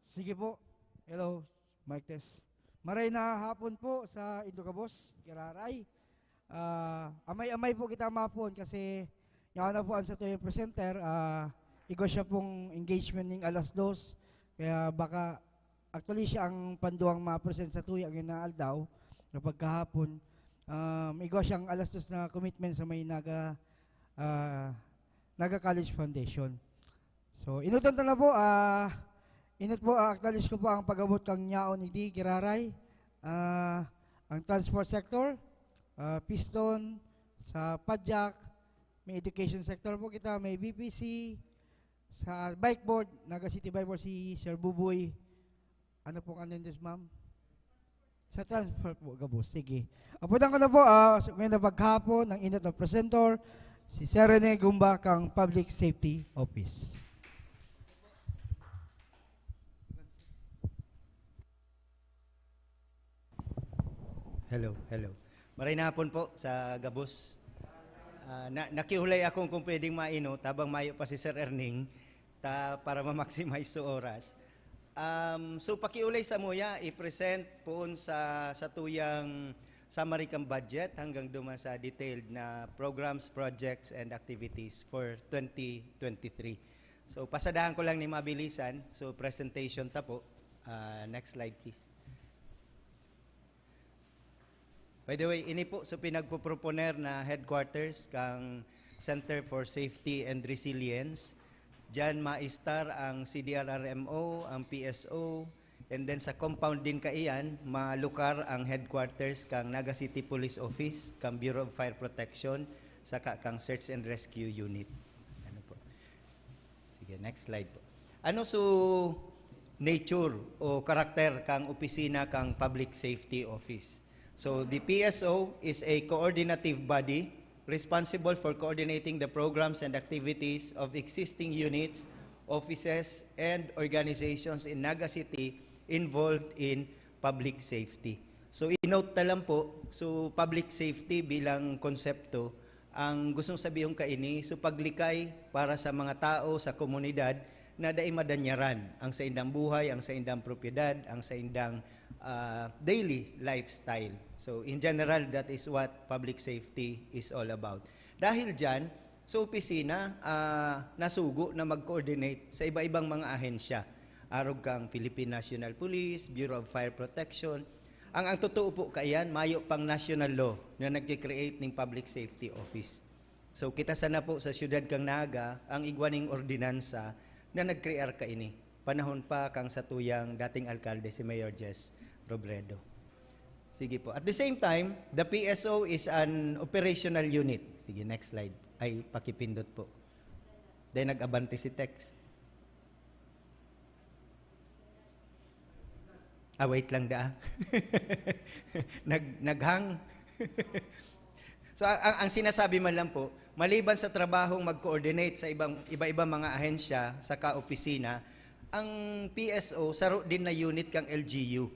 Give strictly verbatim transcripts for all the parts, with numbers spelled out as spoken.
Sige po. Hello, mic test. Maray na hapon po sa Indogabos, Giraray. Ah, amay-amay po kita mapon kasi yaon na po ang satuyang presenter. Ah, igwa siya pong engagement ning alas dos. Kaya baka, actually, siya ang panduang ma-present sa tuya ngayong aldaw, kapag kahapon. Um, igwa siyang alas dos na commitment sa may Naga, ah, Naga College Foundation. So, inutan ta na po, ah, inot po, ah, acknowledge ko po ang pag-abot kan yaon ni Di Giraray, ah, ang transport sector, ah, Piston, sa Padjak, may education sector po kita, may B P C, sa bike board, Naga City Bike Board, si Sir Buboy. Ano pong ano yun, ma'am? Sa transfer po, gabos. Sige. Aputan ko na po, ah, sa ngayon na paghapon, ang inot na presenter, si Sir Rene Gumba kang Public Safety Office. Hello, hello. Maray na hapon po sa gabos. Ah, na, nakiulay akong kung pwedeng mainot habang mayo pa si Sir Erning ta, para ma-maximize sa oras. Um, so, pakiulay sa muya, i-present poon sa, sa tuyang summary kang budget hanggang duman sa detailed na programs, projects, and activities for twenty twenty-three. So, pasadahan ko lang ni mabilisan. So, presentation ta po. Ah, next slide, please. By the way, ini po so pinagpoproponer na headquarters kang Center for Safety and Resilience. Diyan maistar ang C D R R M O, ang P S O, and then sa compound din kaiyan, malukar ang headquarters kang Naga City Police Office, kang Bureau of Fire Protection, saka kang Search and Rescue Unit. Ano po? Sige, next slide po. Ano so nature o karakter kang opisina kang Public Safety Office? So, the P S O is a coordinative body responsible for coordinating the programs and activities of existing units, offices, and organizations in Naga City involved in public safety. So, i-note na lang po, so public safety bilang konsepto, ang gustong sabihon kaini, so paglikay para sa mga tao sa komunidad na dai madanyaran ang saindang buhay, ang saindang propiedad, ang saindang, ah, daily lifestyle. So, in general, that is what public safety is all about. Dahil diyan, so opisina, ah, nasugo na mag-coordinate sa iba-ibang mga ahensya, arog kang Philippine National Police, Bureau of Fire Protection. Ang, ang totoo po kaiyan, mayo pang national law na nagki-create ning Public Safety Office. So, kita sana po sa siyudad kang Naga ang igwa ning ordinansa na nag-crear kaini, panahon pa kang satuyang dating alkalde, si Mayor Jess Robredo. Sige po. At the same time, the P S O is an operational unit. Sige, next slide. Ay, pakipindot po. Then, nag-abante si text. Ah, wait lang da. Nag, naghang. So, ang, ang sinasabi man lang po, maliban sa trabahong mag-coordinate sa ibang, iba-ibang mga ahensya sa kaopisina, ang P S O, saro din na unit kang L G U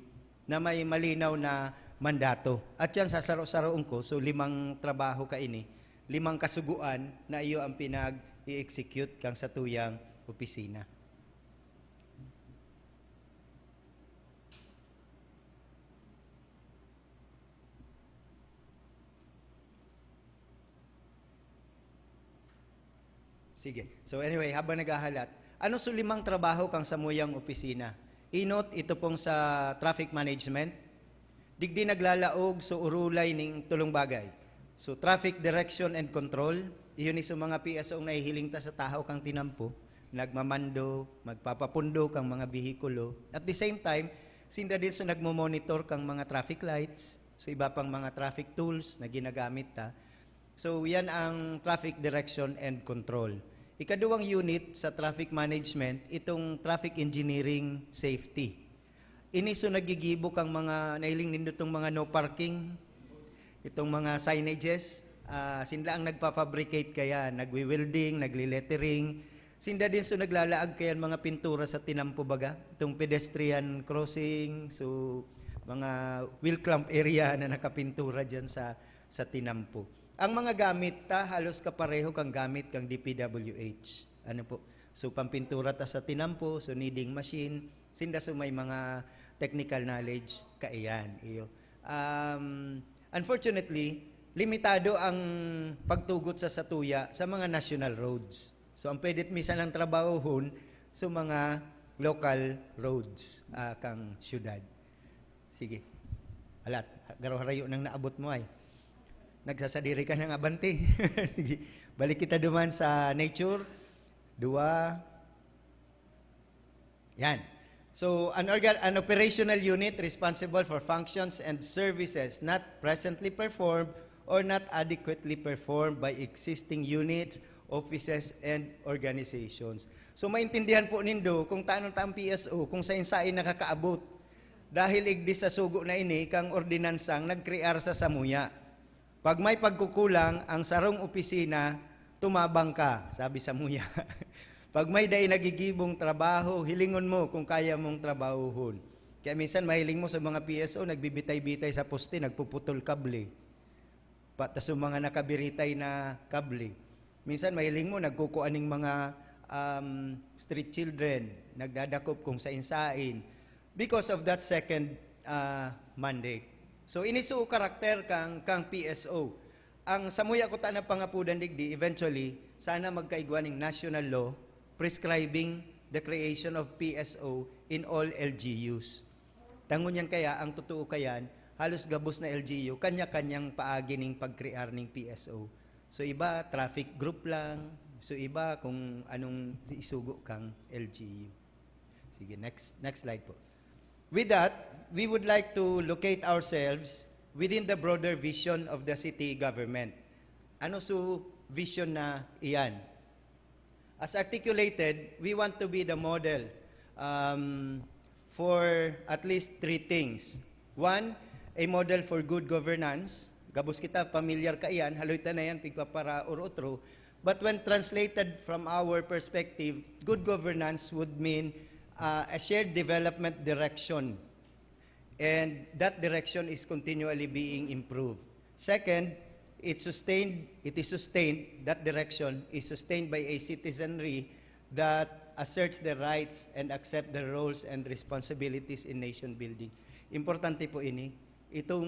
na may malinaw na mandato. At yan, sasaro-saroon ko. So, limang trabaho kaini, limang kasugoan na iyo ang pinag-i-execute kang satuyang opisina. Sige. So anyway, habang naghahalat, ano so limang trabaho kang samuyang opisina? Inot, ito pong sa traffic management. Digdi naglalaog so urulay ning tulong bagay. So traffic direction and control, iyon ni so mga P S O ang nahihiling ta sa tahaw kang tinampo, nagmamando, magpapapundo kang mga bihikulo. At the same time, sinda din so nagmo-monitor kang mga traffic lights, so iba pang mga traffic tools na ginagamit ta. So, yan ang traffic direction and control. Ikaduwang unit sa traffic management, itong traffic engineering safety. Ini so nagigibo kang mga, nahiling nindo tong mga no parking, itong mga signages, ah, sinda ang nagpa-fabricate kaya, nagwi-welding, nagli-lettering. Sinda din so naglalaag kayan mga pintura sa tinampo baga, itong pedestrian crossing, so mga wheel clamp area na nakapintura diyan sa, sa tinampo. Ang mga gamit ta, halos kapareho kang gamit kang D P W H. Ano po? So, pampintura ta sa tinampo, so kneading machine, sinda so may mga technical knowledge, kaiyan, iyo. Um, unfortunately, limitado ang pagtugot sa satuya sa mga national roads. So, ang pwede minsan ang trabahohon sa mga local roads, ah, kang syudad. Sige. Alat, garo harayo nang naabot mo ay. Nagsasadiri ka ng abante. Sige. Balik kita duman sa nature. Dua. Yan. So, an, organ, an operational unit responsible for functions and services not presently performed or not adequately performed by existing units, offices, and organizations. So, maintindihan po nindo kung taano ta ang P S O, kung sain-sain nakakaabot. Dahil igdi sa sugo na ini kang ordinansang nagkrear sa samuya. Pag may pagkukulang ang sarong opisina, tumabang ka, sabi samuya. Pag may dai nagigibong trabaho, hilingon mo kung kaya mong trabahuhon. Kaya minsan mahiling mo sa mga P S O, nagbibitay-bitay sa poste, nagpuputol kable. Pata sa mga nakabiritay na kable. Minsan mahiling mo, nagkukuan ning mga, um, street children, nagdadakop kung sain-sain because of that second, ah, mandate. So, ini so karakter kang, kang P S O. Ang samuya ko ta na pangapudan digdi, eventually, sana magkaigwa ning national law prescribing the creation of P S O in all L G Us. Tangon yan kaya, ang totoo kayan, halos gabos na L G U, kanya-kanyang paagi ning pagkrear ning P S O. So, iba, traffic group lang. So, iba kung anong isugo kang L G U. Sige, next, next slide po. With that, we would like to locate ourselves within the broader vision of the city government. Ano su vision na iyan? As articulated, we want to be the model, um, for at least three things. One, a model for good governance. Gabos kita, pamilyar kaiyan, haloy ta na yan, pigpaparaor-otro. But when translated from our perspective, good governance would mean, uh, a shared development direction. And that direction is continually being improved. Second, it sustained, it is sustained, that direction is sustained by a citizenry that asserts their rights and accept their roles and responsibilities in nation building. Importante po ini. Itong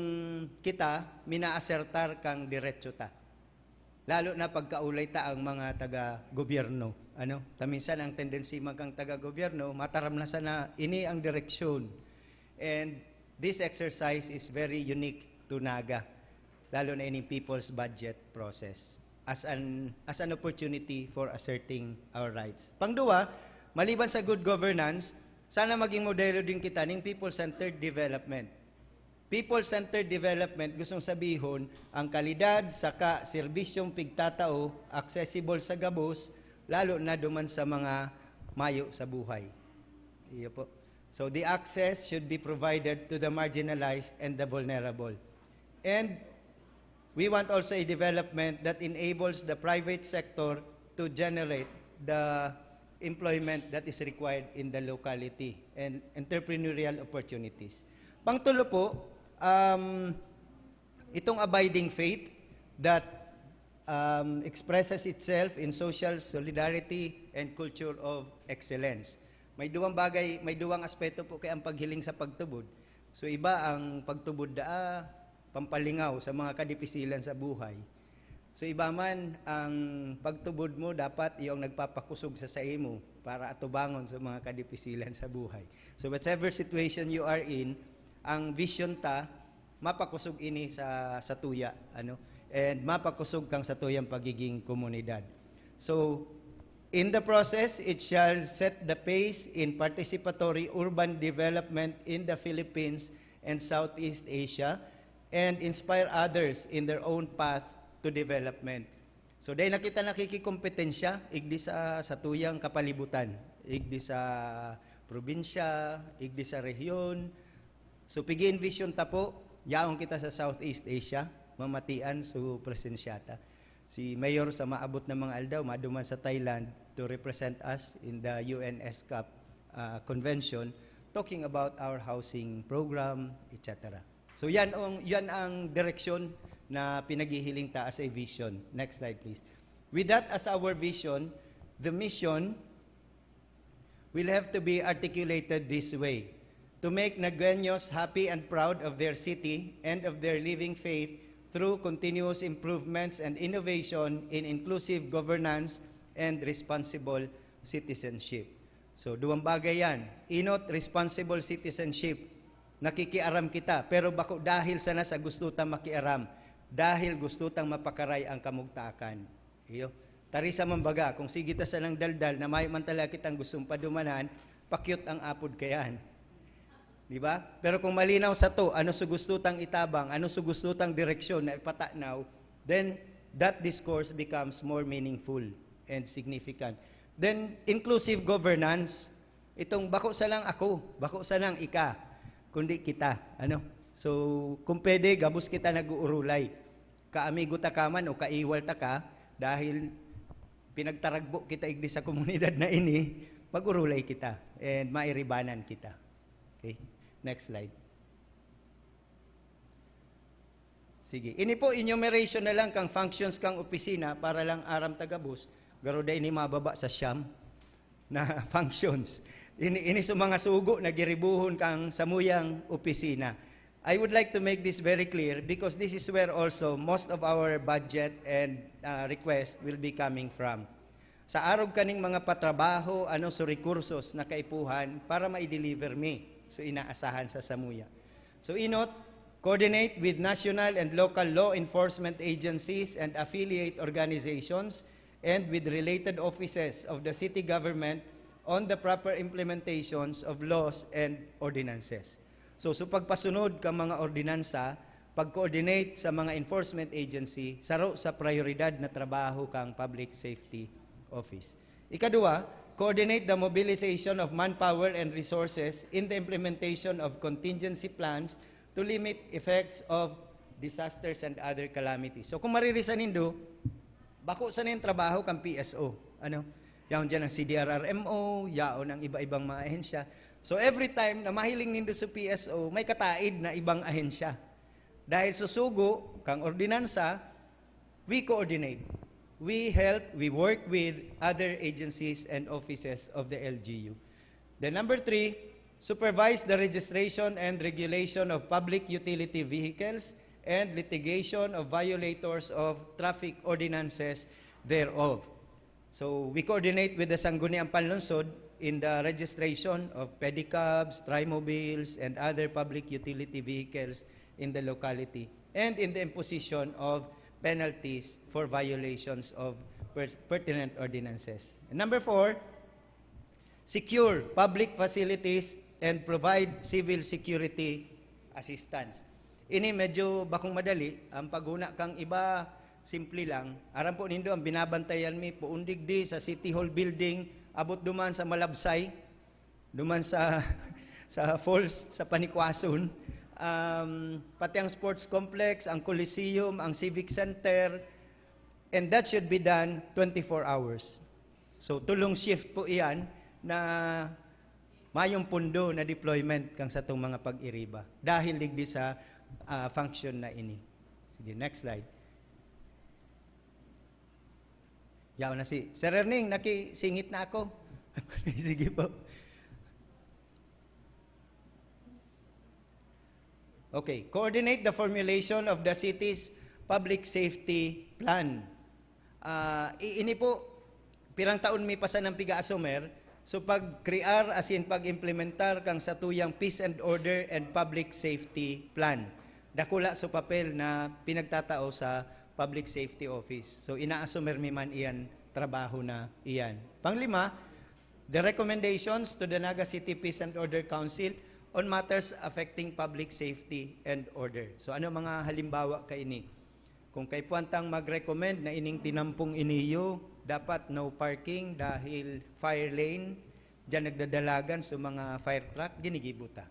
kita, minaasertar kang diretso ta. Lalo na pagkaulay ta ang mga taga-gobyerno. Ano? Ta minsan ang tendency man kang taga-gobyerno, mataram na sana ini ang direksyon. And this exercise is very unique to Naga, lalo na ining people's budget process as an, as an opportunity for asserting our rights. Pangduwa, maliban sa good governance, sana maging modelo din kita ning people-centered development. People-centered development, gustong sabihon, ang kalidad saka serbisyong pigtatao accessible sa gabos, lalo na duman sa mga mayo sa buhay. Iyo po. So, the access should be provided to the marginalized and the vulnerable. And we want also a development that enables the private sector to generate the employment that is required in the locality and entrepreneurial opportunities. Pangtulo po, um, itong abiding faith that, um, expresses itself in social solidarity and culture of excellence. May duwang bagay, may duwang aspeto po kaya ang paghiling sa pagtubod. So, iba ang pagtubod daa, pampalingaw sa mga kadipisilan sa buhay. So, iba man, ang pagtubod mo dapat iyo ang nagpapakusog sa saimo para atubangon sa mga kadipisilan sa buhay. So, whatever situation you are in, ang vision ta, mapakusog ini sa, sa tuya, ano, and mapakusog kang sa tuyang pagiging komunidad. So, in the process, it shall set the pace in participatory urban development in the Philippines and Southeast Asia and inspire others in their own path to development. So, dahil na kita nakikikompetensya, igdi sa, sa tuyang kapalibutan, igdi sa probinsya, igdi sa rehiyon. So, pigi-envision ta po, yaon kita sa Southeast Asia, mamatian so presensya ta. Si Mayor sa maabot na mga aldaw, maduman sa Thailand to represent us in the U N S CAP, ah, convention, talking about our housing program, et cetera. So, yan ang, yan ang direksyon na pinaghihiling ta as a vision. Next slide, please. With that as our vision, the mission will have to be articulated this way: to make Nagueños happy and proud of their city and of their living faith through continuous improvements and innovation in inclusive governance and responsible citizenship. So, duwang bagay yan. Enot, responsible citizenship. Nakikiaram kita, pero bako dahil sana sa gusto ta makiaram, dahil gusto tang mapakaray ang kamugtakan. Iyo. Tari sa mambaga, kung sige ta sanang daldal na mayo man talaga kitang gustong padumanan, pakyot ang apod kayan. Di ba? Pero kung malinaw sa to, ano sa gusto tang itabang, ano sa gusto tang direksyon na ipatanaw, then that discourse becomes more meaningful and significant. Then, inclusive governance, itong bako sa lang ako, bako sa lang ika, kundi kita. Ano? So, kung pwede, gabos kita nag-uurulay. Kaamigo ta ka man o kaiwal ta ka, dahil pinagtaragbo kita igdi sa komunidad na ini, mag-urulay kita and mairibanan kita. Okay? Next slide. Sige. Ini po, enumeration na lang kang functions kang opisina para lang aram ta gabos. Garo dai ini mababa sa siyam na functions. Ini, ini sa mga sugo na giribuhon kang samuyang opisina. I would like to make this very clear because this is where also most of our budget and uh, request will be coming from. Sa arog kaning mga patrabaho, ano sa rekursos na kaipuhan para ma-deliver mi? So, inaasahan sa samuya. So, inot, coordinate with national and local law enforcement agencies and affiliate organizations and with related offices of the city government on the proper implementations of laws and ordinances. So, sa pagpasunod ka mga ordinansa, pag-coordinate sa mga enforcement agency, saro sa prioridad na trabaho kang Public Safety Office. Ikadua, coordinate the mobilization of manpower and resources in the implementation of contingency plans to limit effects of disasters and other calamities. So, kung maririsan nindo, bako sana yung trabaho kang P S O. Ano? Yaon dyan ang C D R R M O, yaon ang iba-ibang mga ahensya. So, every time na mahiling nindo sa P S O, may kataid na ibang ahensya. Dahil susugo kang ordinansa, we coordinate. We help, we work with other agencies and offices of the L G U. Then number three, supervise the registration and regulation of public utility vehicles and litigation of violators of traffic ordinances thereof. So, we coordinate with the Sangguniang Panlungsod in the registration of pedicabs, trimobiles, and other public utility vehicles in the locality, and in the imposition of penalties for violations of per-, pertinent ordinances. And number four, secure public facilities and provide civil security assistance. Ini medyo bakong madali. Ang paghuna kang iba, simple lang. Aram po nindo, ang binabantayan mi, poon digdi sa City Hall Building, abot duman sa Malabsay, duman sa, sa falls, sa Panikwason, um, pati ang sports complex, ang Coliseum, ang Civic Center, and that should be done twenty-four hours. So, tulong shift po iyan na mayong pundo na deployment kang satong mga pag-iriba dahil digdi sa, ah, function na ini. Sige, next slide. Yaw na si Sir Erning, nakisingit na ako. Sige po. Okay, coordinate the formulation of the city's public safety plan. Ah, i-, ini po, pirang taon mi pa sanang piga-asumer, so pag-crear asin pag-implementar kang satuyang peace and order and public safety plan. Dakula so papel na pinagtatao sa Public Safety Office. So, inaasumer mi man iyan trabaho na iyan. Panglima, the recommendations to the Naga City Peace and Order Council on matters affecting public safety and order. So, ano mga halimbawa kaini? Kung kaipuhan tang mag-recommend na ining tinampong iniyo, dapat no parking dahil fire lane, diyan nagdadalagan sa mga fire truck, ginigibo ta.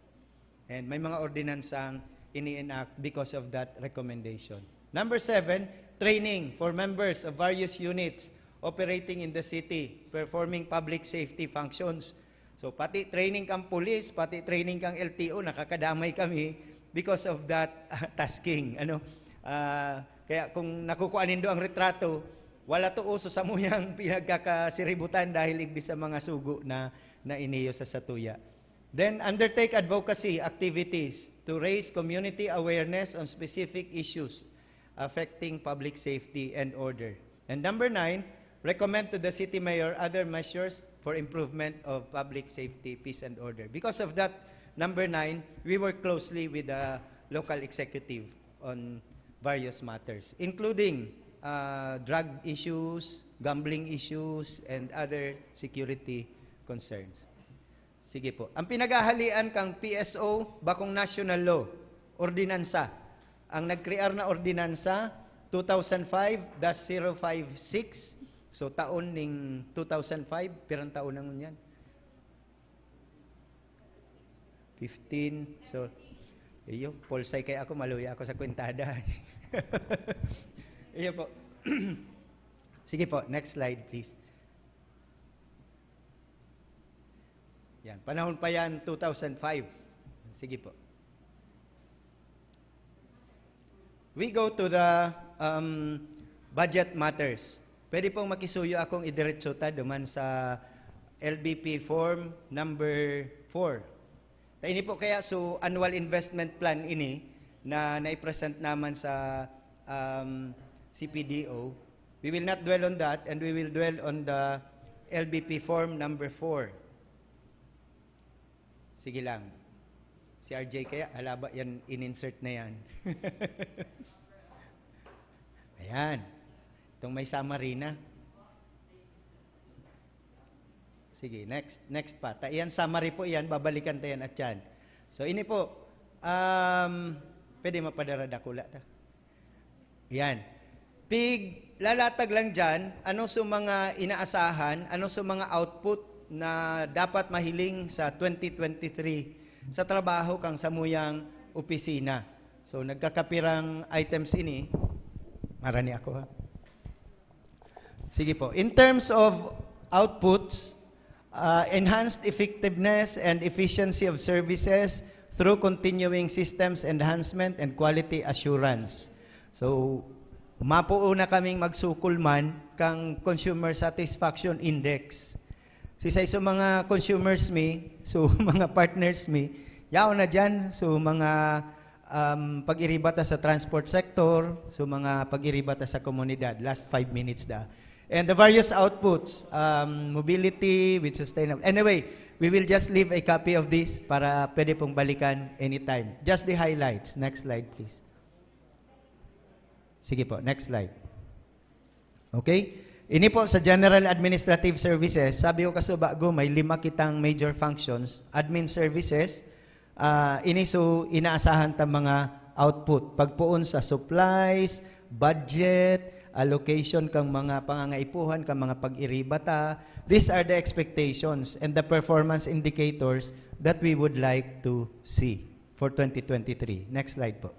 And may mga ordinansang ini-enact because of that recommendation. Number seven, training for members of various units operating in the city, performing public safety functions. So, pati training kang pulis, pati training kang L T O, nakakadamay kami because of that tasking. Ano? Ah, kaya kung nakukuha nindo ang retrato, wala to uso sa muyang pinagkakasiributan dahil igdi sa mga sugo na na iniyo sa satuya. Then, undertake advocacy activities to raise community awareness on specific issues affecting public safety and order. And number nine, recommend to the city mayor other measures for improvement of public safety, peace, and order. Because of that, number nine, we work closely with the local executive on various matters, including uh, drug issues, gambling issues, and other security concerns. Sige po. Ang pinaghahalian kang P S O, bakong national law, ordinansa. Ang nagkrear na ordinansa, two thousand five dash zero five six. So, taon ning two thousand five, pirang taon na ngunyan? Fifteen. So, iyo, pulsay kaya ako, maluya ako sa kwentada. Iyo po. Sige po, next slide, please. Yan, panahon pa yan, two thousand five. Sige po. We go to the um, budget matters. Pwede pong makisuyo akong idiretso ta duman sa L B P form number four. Ta ini po kaya, so, annual investment plan ini na naipresent naman sa um, C P D O. We will not dwell on that, and we will dwell on the L B P form number four. Sige lang. Si R J kaya, halaba yan, in-insert na yan. Ayan. Itong may summary na. Sige, next, next pa. Ta, iyan summary po iyan, babalikan ta yan at yan. So, ini po, um, pwede mapadara dakula ta. Yan. Pig, lalatag lang dyan, ano sa mga inaasahan, ano sa mga output na dapat mahiling sa twenty twenty-three sa trabaho kang samuyang opisina. So, nagkakapirang items ini. Marani ako, ha? Sige po. In terms of outputs, uh, enhanced effectiveness and efficiency of services through continuing systems enhancement and quality assurance. So, mapuo na kaming magsukol man kang Consumer Satisfaction Index. Si sa iso mga consumers mi, so mga partners mi, yaon na dyan, so mga um, pag-iriba ta sa transport sector, so mga pag-iriba ta sa komunidad. Last five minutes da. And the various outputs, um, mobility with sustainable. Anyway, we will just leave a copy of this para pwede pong balikan anytime. Just the highlights. Next slide, please. Sige po, next slide. Okay? Ini po sa General Administrative Services, sabi ko kaso bago, may lima kitang major functions. Admin services, ah, ini so inaasahan ta mga output. Pagpoon sa supplies, budget, allocation kang mga pangangaipuhan, kang mga pag-iriba ta. These are the expectations and the performance indicators that we would like to see for twenty twenty-three. Next slide po.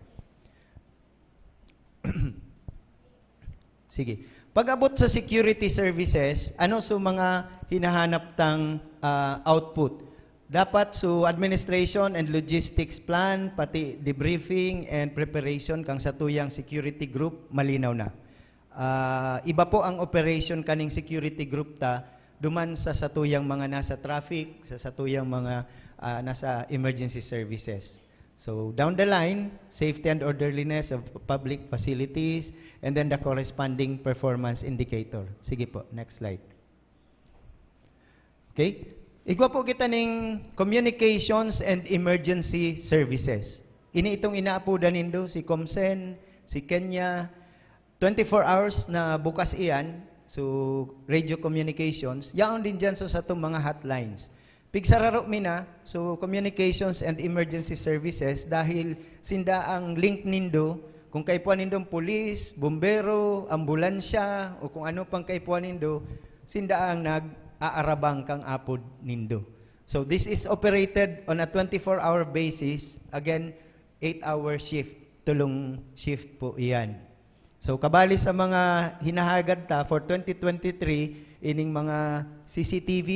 Sige. Pag-abot sa security services, ano so mga hinahanap tang, ah, output? Dapat so administration and logistics plan, pati debriefing and preparation kang satuyang security group, malinaw na. Ah, iba po ang operation kaning security group ta duman sa satuyang mga nasa traffic, sa satuyang mga, ah, nasa emergency services. So, down the line, safety and orderliness of public facilities, and then the corresponding performance indicator. Sige po, next slide. Okay? Igwa po kita ning communications and emergency services. Ini itong inaapodan nindo, si Comsen, si Kenya, twenty-four hours na bukas iyan, so radio communications, yaon din dyan so satong mga hotlines. Pigsararo mi na, so communications and emergency services, dahil sinda ang link nindo, kung kaipuhan nindong pulis, bumbero, ambulansya, o kung ano pang kaipuhan nindo, sinda ang nag-aarabang kang apod nindo. So this is operated on a twenty-four hour basis. Again, eight hour shift, tulong shift po iyan. So, kabali sa mga hinahagad ta for twenty twenty-three, ining mga C C T V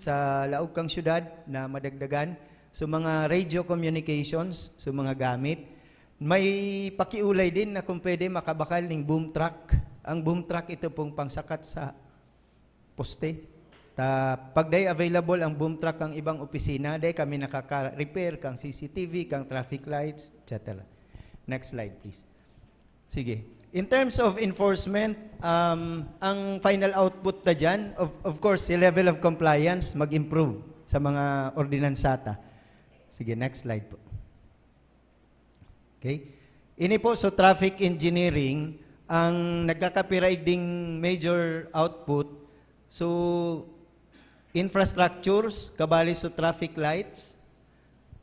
sa laog kang syudad na madagdagan, so mga radio communications, so mga gamit, may pakiulay din na kung pwede makabakal ning boom truck. Ang boom truck, ito pong pangsakat sa poste. Ta, pag dai available ang boom truck kang ibang opisina, dai kami nakaka-repair kang C C T V, kang traffic lights, et cetera. Next slide, please. Sige. In terms of enforcement, um, ang final output na dyan, of, of course, si level of compliance mag-improve sa mga ordinansa ta. Sige, next slide po. Okay? Ini po, so traffic engineering, ang nagkakapiraigding major output, so infrastructures, kabali so traffic lights,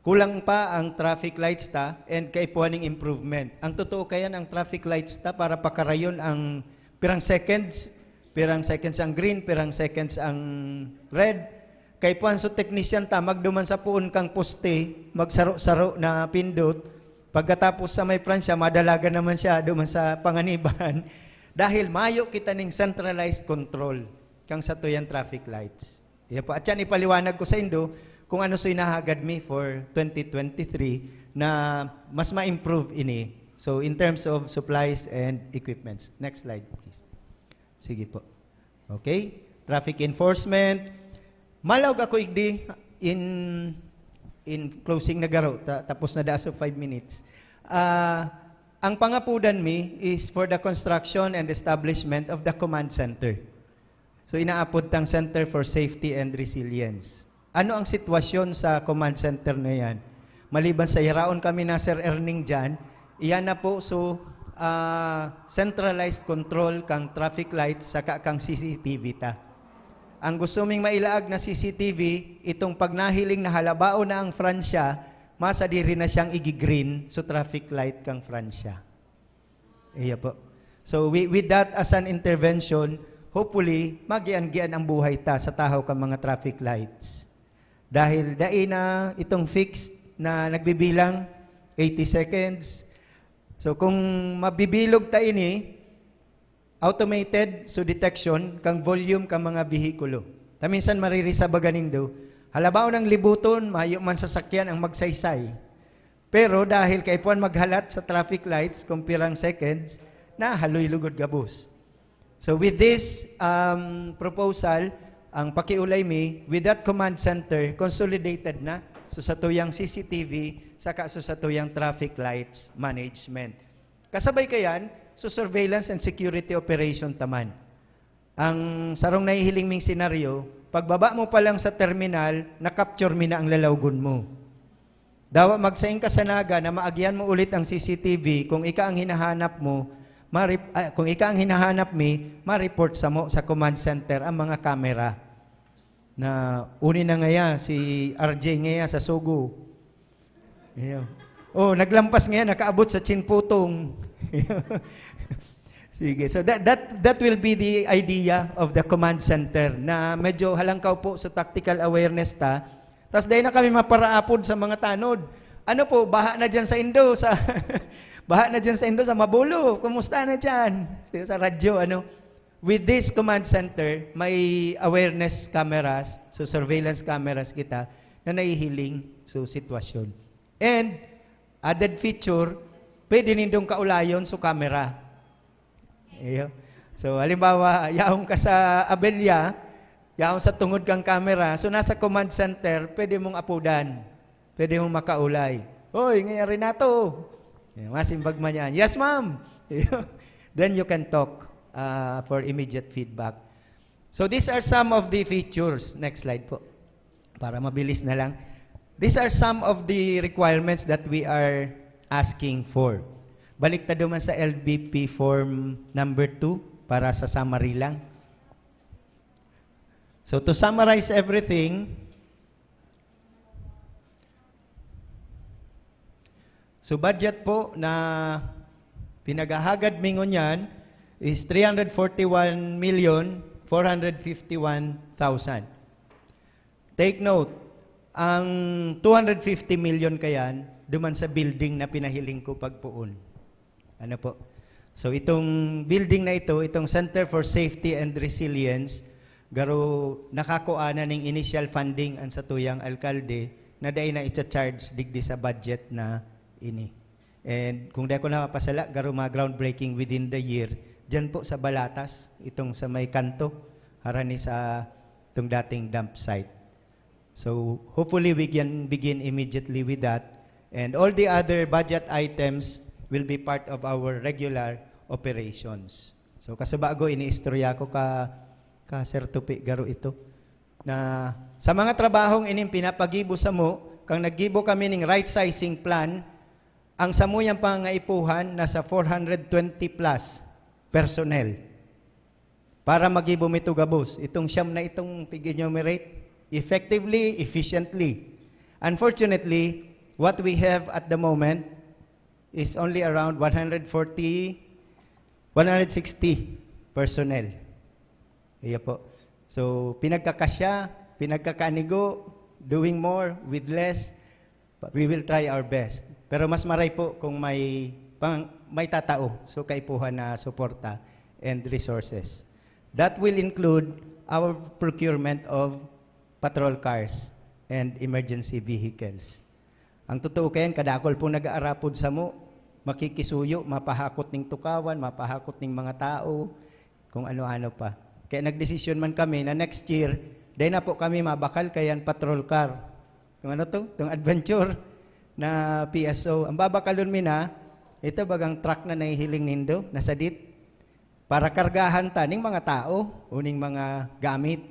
kulang pa ang traffic lights ta and kaipuhan ning improvement. Ang totoo kayan, ang traffic lights ta para pakarayon ang pirang seconds, pirang seconds ang green, pirang seconds ang red. Kaipuhan so technician ta, magduman sa puon kang poste, magsaro-saro na pindot. Pagkatapos sa may Pransya, madalagan naman siya duman sa panganiban. Dahil mayo kita ning centralized control kang satuyang traffic lights. Iya po. At yan, ipaliwanag ko sa indo kung ano so inahagad mi for twenty twenty-three na mas ma-improve ini. So, in terms of supplies and equipments. Next slide, please. Sige po. Okay? Traffic enforcement. Malaog ako igdi in, in closing na garo. Ta-, tapos na da so five minutes. Ah, ang pangapudan mi is for the construction and establishment of the command center. So, inaapod tang Center for Safety and Resilience. Ano ang sitwasyon sa command center na yan? Maliban sa yaraon kami na Sir Erning dyan, iyan na po, so, ah, centralized control kang traffic lights saka kang C C T V ta. Ang gusto ming mailaag na C C T V, itong pagnahiling na halabaon na ang Fransya, masadiri na siyang igi-green, so traffic light kang Fransya. Iya po. So, wi-, with that as an intervention, hopefully, magian-gian ang buhay ta sa tahaw kan mga traffic lights. Dahil dai na itong fixed na nagbibilang eighty seconds. So, kung mabibilog ta ini, automated, so detection, kang volume kang mga behikulo. Ta minsan maririsabagan nindo, halabaon ang libuton, mayo man sasakyan ang magsaysay. Pero dahil kaipuhan maghalat sa traffic lights kung pirang seconds, nahaloy lugod gabos. So with this, um, proposal, ang pakiulay mi, with that command center, consolidated na. So satuyang C C T V, saka so satuyang traffic lights management. Kasabay kayan, so surveillance and security operation ta man. Ang sarong nahihiling ming senaryo, pagbaba mo pa lang sa terminal, na-capture mi na ang lalawgon mo. Dawa magsaing ka sa Naga na maagihan mo ulit ang C C T V, kung ika ang hinahanap mo, ma-rep-, ah, kung ika ang hinahanap mi, ma-report samo sa command center ang mga kamera. Na uni na ngaya, si R J ngaya sa Sogo. Iyo. Oh, naglampas ngaya, nakaabot sa Chinputong. Sige, so that, that, that will be the idea of the command center na medyo halangkaw po sa tactical awareness ta. Tas dai na kami maparaapod sa mga tanod. Ano po, baha na diyan sa indo, sa, baha na diyan sa indo, sa Mabulo. Kumusta na diyan? Sa radyo, ano? With this command center, may awareness cameras, so surveillance cameras kita, na nahihiling so sitwasyon. And, added feature, pwede nindong kaulayon so camera. Iyo. So, halimbawa, yaong ka sa Abella, yaong sa tungod kang camera, so nasa command center, pwede mong apudan. Pwede mong makaulay. "Hoy, ngayari na to." Yan, masimbag man yan. "Yes, ma'am." Then you can talk, uh, for immediate feedback. So these are some of the features. Next slide po. Para mabilis na lang. These are some of the requirements that we are asking for. Balik ta duman sa L B P form number two para sa summary lang. So to summarize everything, so budget po na pinaghahagad mi ngunyan is three hundred forty-one million four hundred fifty-one thousand. Take note, ang two hundred fifty million kayan, duman sa building na pinahiling ko pagpoon. Ano po? So, itong building na ito, itong Center for Safety and Resilience, garo nakakua na ning initial funding ang satuyang alkalde na dai na icha-charge digdi sa budget na ini. And kung di ako napapasala, garo mga groundbreaking within the year. Diyan po sa Balatas, itong sa may kanto, harani sa yung dating dump site. So, hopefully, we can begin immediately with that. And all the other budget items will be part of our regular operations. So, kasabago, iniistorya ko ka, ka Sir Tupi, garo ito, na sa mga trabahong ining pinapagibo samo, kang naggibo kami ning right sizing plan, ang samuyang pangangaipuhan nasa four hundred twenty plus personnel para magibo mi ito gabos. Itong siyam na itong pig-enumerate, effectively, efficiently. Unfortunately, what we have at the moment is only around one hundred forty, one hundred sixty personnel. Iya po. So, pinagkakasya, pinagkakanigo, doing more with less, but we will try our best. Pero mas maray po kung may, pang, may tatao, so kaipuhan na suporta and resources. That will include our procurement of patrol cars and emergency vehicles. Ang totoo kayan, kadakol po nag-aarapod samo, makikisuyo, mapahakot ning tukawan, mapahakot ning mga tao, kung ano-ano pa. Kaya nagdesisyon man kami na next year, dahil na po kami mabakal kayan patrol car. Kung ano to? Itong adventure na P S O. Ang babakalon mi na, ito bagang truck na nahihiling nindo, nasadit. Para kargahan ta ning mga tao o ning mga gamit.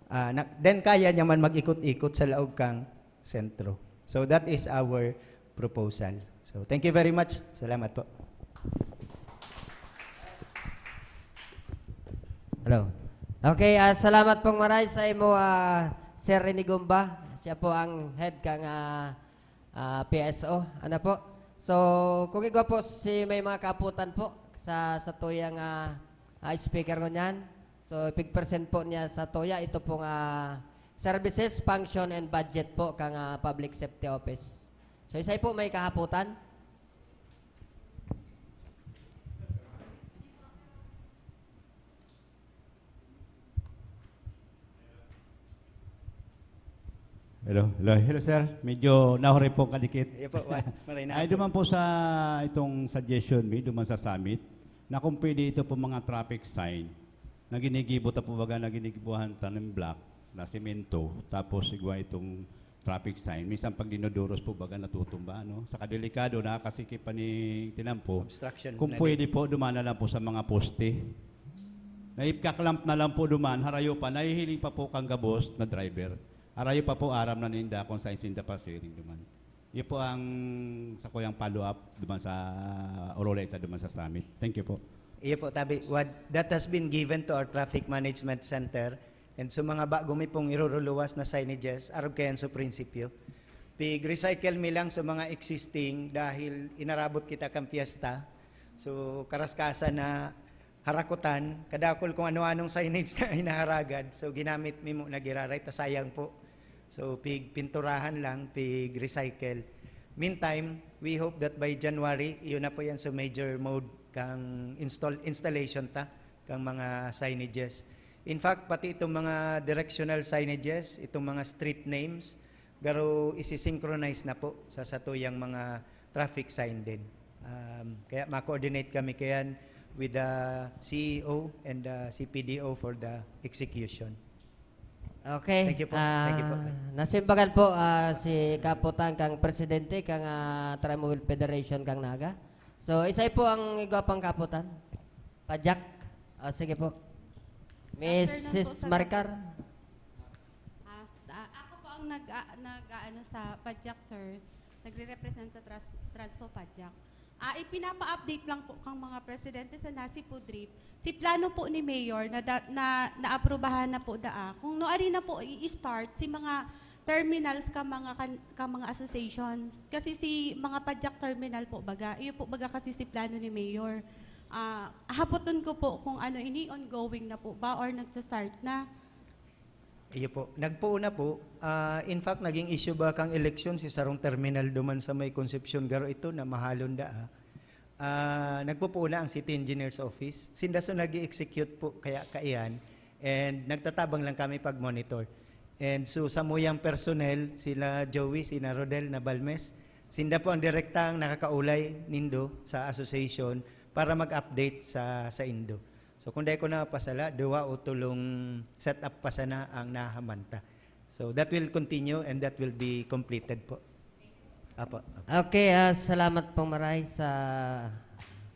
Ah, na, then kaya niya man mag-ikot-ikot sa laog kang sentro. So that is our proposal. So thank you very much. Salamat po. Hello. Okay, ah, salamat pong maray sa imo, ah, Sir Rene Gumba. Siya po ang head kang, ah, ah, P S O. Ano po? So, kung igwa po si may mga kaaputan po sa, sa tuyang, ah, ah, speaker ngunyan. So, ipig-present po niya sa tuya, ito pong, ah, services, function, and budget po kang, ah, Public Safety Office. So, isay po may kahaputan? Hello, hello, hello sir. Medyo nahuri po kadikit. Iyo po, wa- maray na Ay, po. Duman po sa itong suggestion mi, duman sa summit, na kung pwede ito po mga traffic sign, na ginigibo ta po baga, na ginigibuhan ta ng block, na semento, tapos igwa itong traffic sign. Minsan pag dinoduros po baga, natutumba, no? Sa kadelikado, nakakasikip pa ni tinampo. Obstruction Kung na pwede po, duman na lang po sa mga poste. Naipkaklamp na lang po duman, harayo pa, nahihiling pa po kang gabos na driver. Harayo pa po, aram na ninda kung saan sinda pasiring duman. Iyo po ang sa kuyang follow-up duman sa Oroleta, duman sa summit. Thank you po. Iyo po, tabi. What, that has been given to our traffic management center. And so mga bago mi pong iruruluwas na signages, arog kayan sa prinsipyo. Pig-recycle mi lang sa mga existing dahil inarabot kita kan fiesta. So, karaskasan na harakutan, kadakol kung ano-anong signage na hinaharagad. So, ginamit mi mo nagiraray, ta sayang po. So, pig pinturahan lang, pig recycle. Meantime, we hope that by January, iyo na po yan sa major mode kang install installation ta kang mga signages. In fact, pati itong mga directional signages, itong mga street names, garo isi-synchronize na po sa satuyang mga traffic sign din. Um, kaya ma-coordinate kami kayan with the C E O and the C P D O for the execution. Okay. Thank you po. Thank you po. Ah, nasimbagan po, ah, si Kaputan kang presidente kang, ah, Tramway Federation kang Naga. So, isay po ang igwa pang kaputan. Pajak. Ah, sige po. Afternoon po, Missus sir. Maricar. Ah, s- ah, ako po ang nag, ah, nag aano sa Pajak, sir. Nagre-represent sa Trans, Transpo Pajak. Ah, ipinapa-update lang po kang mga presidente sa nasi Pudrip. Si plano po ni Mayor na, da, na naaprubahan na po daa. Kung no ari na po i-start si mga terminals ka mga kan, ka mga associations, kasi si mga Pajak terminal po baga, iyo po baga kasi si plano ni Mayor. Ah, hapoton ko po kung ano ini, ongoing na po ba or nagsa-start na? Iyo po. Nagpuuna po. Ah, in fact, naging issue ba kang eleksyon si sarong terminal duman sa may Concepcion, garo ito na mahalon da, ah. Ah, nagpupuuna ang City Engineers Office. Sinda so nag-execute po kaya kaiyan. And nagtatabang lang kami pag-monitor. And so, samuyang personnel, sila Joey, sina Rodel na Balmes, sinda po ang direktang nakakaulay nindo sa association para mag-update sa, sa indo. So kung dai ko napasala, duwa o tulong setup pa sana ang nahamanta. So that will continue and that will be completed po. Apo. Okay, ah, salamat pong maray sa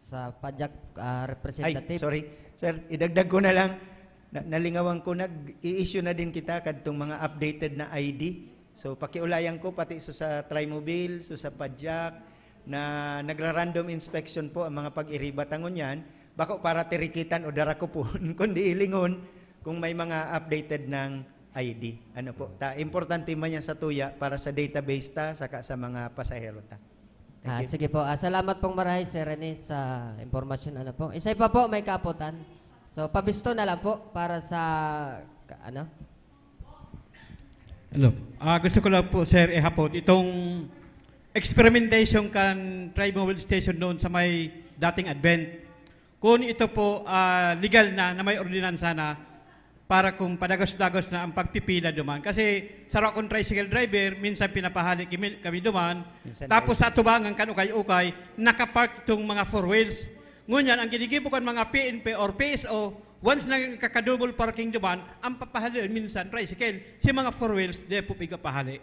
sa Pajak ah, Ay, representative. Sorry. Sir, idagdag ko na lang. Na, nalingawan ko, nag-i-issue na din kita kadtong mga updated na I D. So pakiulayan ko pati so sa Trimobile, so sa Pajak, na nagra-random inspection po ang mga pag-iriba ta ngunyan. Bako para tirikitan o darakupon, kundi ilingon kung may mga updated ng I D. Ano po? Ta, importante man yan sa tuya para sa database ta saka sa mga pasahero ta. Thank Ah, you. sige po. Ah, salamat pong maray, Sir Rene, sa impormasyon. Ano po? Isa pa po, may kapotan. So, pabisto na lang po para sa, ka- ano? Hello. Ah, gusto ko lang po, sir, ihapot itong experimentation kan Trimobile Station doon sa may dating Advent. Kung ito po ah, legal na, na may ordinansa na para kung padagos-dagos na ang pagpipila duman. Kasi saro akong tricycle driver, minsan pinapahali kimi- kami duman. Minsan Tapos ay- sa atubangan kan ukay-ukay, nakapark itong mga four wheels. Ngunyan, ang ginigibo kan mga P N P or P S O, once nagkaka-double parking duman, ang papahalion minsan tricycle. Si mga four wheels, di po pigapahali.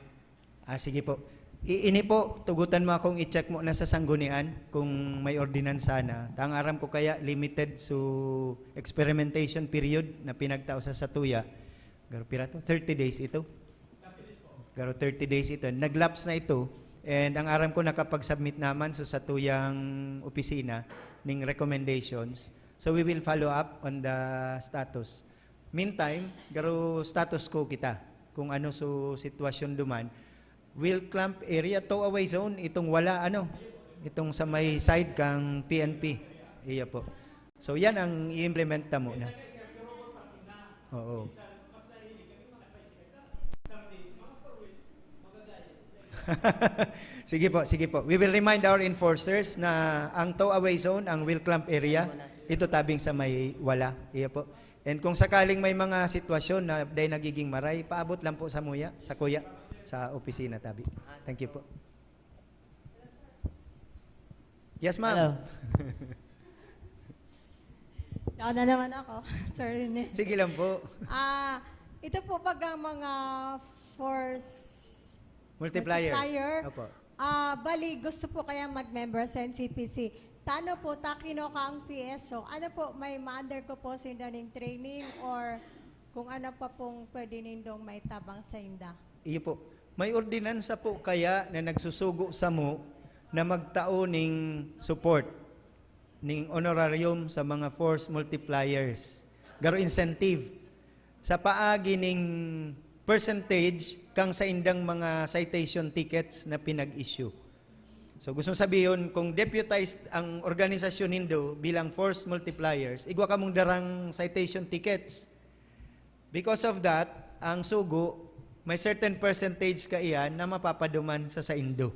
Ah, sige po. I, ini po, tugutan mo akong i-check mo na sa sanggunian kung may ordinansa na. Ta ang aram ko kaya limited so experimentation period na pinagtao sa satuya. Garo pira to? Thirty days ito. Garo thirty days ito. Nag-lapse na ito. And ang aram ko nakapag-submit naman so satuyang opisina ning recommendations. So we will follow up on the status. Meantime, garo status quo kita kung ano so sitwasyon duman. Will clamp area, tow away zone, itong wala ano, itong sa may side kang P N P. Iya po. So yan ang i-implement ta muna. Oo. Sige po, sige po. We will remind our enforcers na ang tow away zone, ang wheel clamp area, ito tabing sa may wala. Iya po. And kung sakaling may mga sitwasyon na day nagiging maray, paabot lang po sa muya, sa kuya, sa opisina tabi. Thank you po. Yes, ma'am. Hello. Ako na naman ako, Sir Rene. Sige lang po. Ah, ito po bagang mga force Multipliers. Multiplier. Opo. Ah, bali, gusto po kayang mag-member sa N C P C. Tano po, takino ka ang P S O. Ano po, may ma-undergo po sinda ning training or kung ano pa pong pwede nindong maitabang sa inda? Iyo po. May ordinansa po kaya na nagsusugo samo na magtao ning support, ning honorarium sa mga force multipliers, garo incentive, sa paagi ning percentage kang sa indang mga citation tickets na pinag-issue. So gusto sabihon, kung deputized ang organisasyon nindo bilang force multipliers, igwa kamong darang citation tickets. Because of that, ang sugo, may certain percentage kaiyan na mapapaduman sa saindo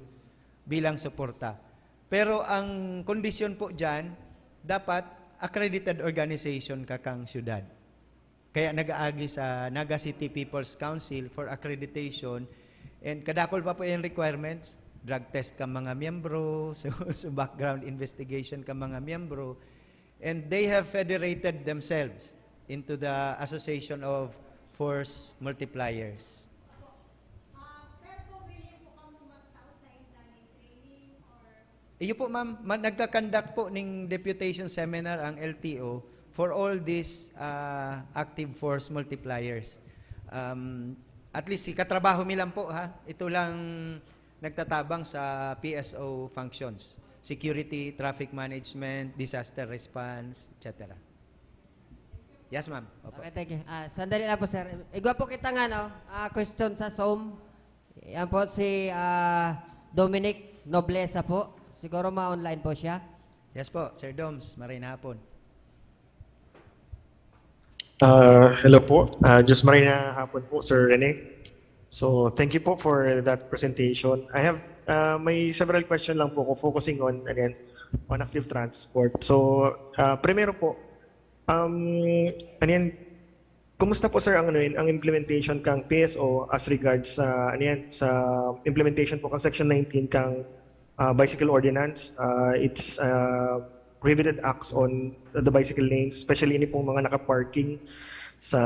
bilang suporta. Pero ang kondisyon po dyan, dapat accredited organization ka kang syudad. Kaya nag-aagi sa Naga City People's Council for accreditation. And kadakol pa po yung requirements, drug test ka mga miyembro, so, so background investigation ka mga miyembro. And they have federated themselves into the Association of Force Multipliers. Ah, pero po, willing po kamo magtao sa inda ning training or Iyo po, ma'am. Ma- nagka-conduct po ning deputation seminar ang L T O for all these ah, active force multipliers. Um, at least, si katrabaho mi lang po, ha? Ito lang nagtatabang sa P S O functions. Security, traffic management, disaster response, et cetera. Yes, ma'am. Opo. Okay, thank you. Ah, sandali lang po, sir. Igwa po kita nga, no? Ah, question sa Zoom. Yan po si ah, Dominic Noblesa po. Siguro ma-online po siya. Yes po, Sir Doms, maray na hapon. Uh, hello po. Uh, just maray na hapon po, Sir Rene. So, thank you po for that presentation. I have, uh, may several question lang po ako focusing on, ano yan, on active transport. So, uh, primero po, um, ano yan, kumusta po, sir, ang, ano yun, ang implementation kang P S O as regards sa, ano yan, sa implementation po kang Section nineteen kang uh, bicycle ordinance? Uh, it's uh, prohibited acts on the bicycle lanes, especially ini pong mga naka-parking sa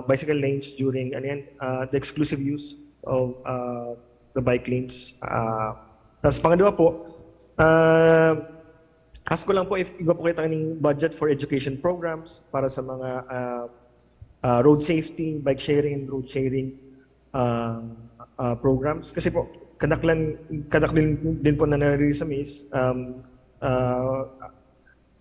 bicycle lanes during, ano yan, uh, the exclusive use of uh, the bike lanes. Uh, tapos pangalawa po, uh, ask ko lang po if igwa po kita ng budget for education programs para sa mga uh, uh, road safety, bike sharing, and road sharing uh, uh, programs. Kasi po, kadaklan, kadaklan din po na nare-realize sa is um, uh,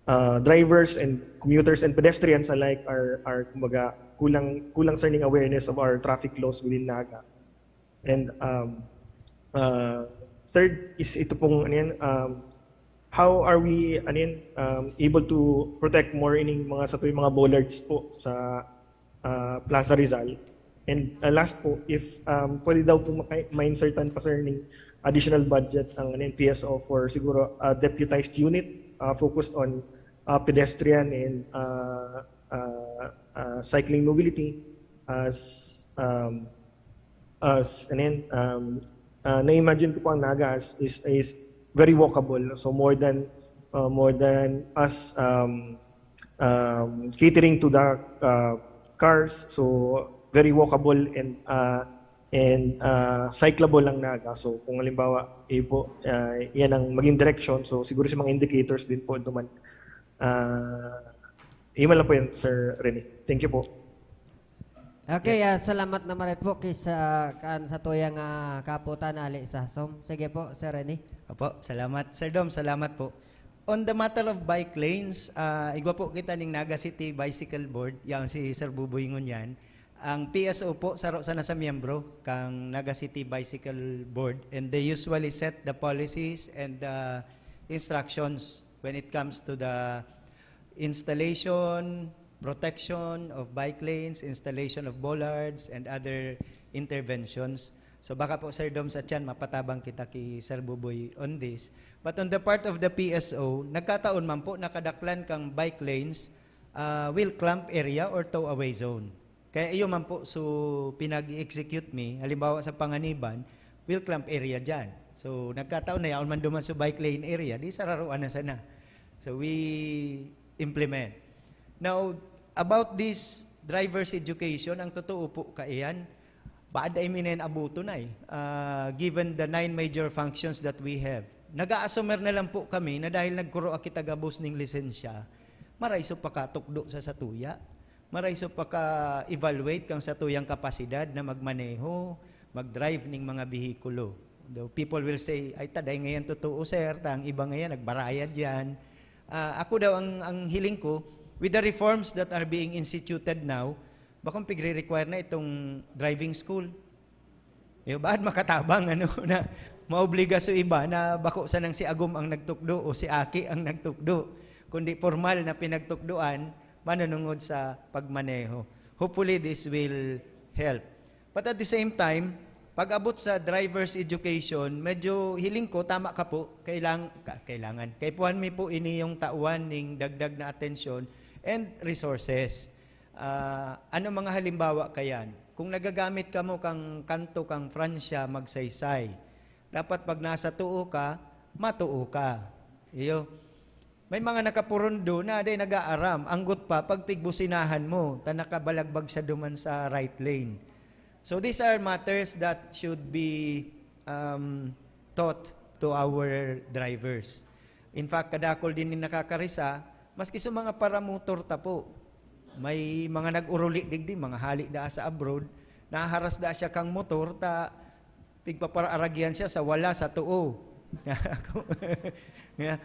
uh, drivers and commuters and pedestrians alike are, are kumbaga, kulang, kulang sa ning awareness of our traffic laws within Naga. And um, uh, third is ito pong, ano yan, um, how are we, ano yan, um, able to protect more ining mga, sa tuwing mga bollards po sa uh, Plaza Rizal? And uh, last po, if um, pwede daw po maka- ma-insertan pa, sir, ning additional budget ang, ano yan, P S O for siguro a deputized unit uh, focused on uh, pedestrian and uh, uh, uh, cycling mobility as um, as, ano yan, um, uh, na-imagine ko po ang Naga as is, is very walkable. So more than uh, more than us um, um, catering to the uh, cars, so very walkable and uh, and uh, cyclable ang Naga. So kung halimbawa, eh po, uh, yan ang maging direction. So siguro sa mga indicators din po duman. Uh, iman lang po yan, Sir Rene. Thank you po. Okay, ah, salamat na maray po kay sa kan sa tuyang ah, kaputan ali sa som. Sige po, Sir Rene. Opo, salamat. Sir Dom, salamat po. On the matter of bike lanes, ah, igwa po kita ning Naga City Bicycle Board, yang si Sir Buboy ngunyan. Ang P S O po, saro sana sa miyembro kang Naga City Bicycle Board, and they usually set the policies and the instructions when it comes to the installation, protection of bike lanes, installation of bollards, and other interventions. So baka po, Sir Dom, sa tiyan, mapatabang kita ki Sir Buboy on this. But on the part of the P S O, nagkataon man po nakadaklan kang bike lanes, uh, will clamp area or tow away zone. Kaya iyo man po, so pinag-execute mi, halimbawa sa Panganiban, will clamp area dyan. So nagkataon na yaon man duman sa bike lane area, di sararuan na sana. So we implement. Now, about this driver's education, ang totoo po kaiyan, baad ay minen abuto na eh, uh, given the nine major functions that we have. Nag-aasumer na lang po kami na dahil nagkuro aki tagabos ning lisensya, maraiso pa katukdo sa satuya. Maraiso pa ka-evaluate kang satuyang kapasidad na magmaneho, mag-drive ning mga behikulo. Though people will say, "Ay, taday ngayon totoo, sir, ta ang iba ngayon nagbarayad yan." Uh, ako daw, ang, ang hiling ko, with the reforms that are being instituted now, bakong pigre-require na itong driving school. Yung baad makatabang ano na maobliga sa iba na bako sanang si Agom ang nagtukdo o si Aki ang nagtukdo, kundi formal na pinagtukdoan manunungod sa pagmaneho. Hopefully, this will help. But at the same time, pag-abot sa driver's education, medyo hiling ko, tama ka po, kailang, kailangan. Kaipuhan mi po ini yung tauan ning dagdag na atensyon and resources. Uh, ano mga halimbawa kayan? Kung nagagamit kamo kang kanto kang Francia magsaysay, dapat pag nasa tuo ka, matuo ka. Iyo. May mga nakapurundo na day nag-aaram, anggot pa pag pigbusinahan mo, ta nakabalagbag siya duman sa right lane. So these are matters that should be um, taught to our drivers. In fact, kadakol din ni nakakarisa, maski sa mga paramotor ta po. May mga nag-uruli digdi, mga hali da sa abroad, naharas da siya kang motor, ta pigpaparaaragihan siya sa wala sa tuo. Ako, nga,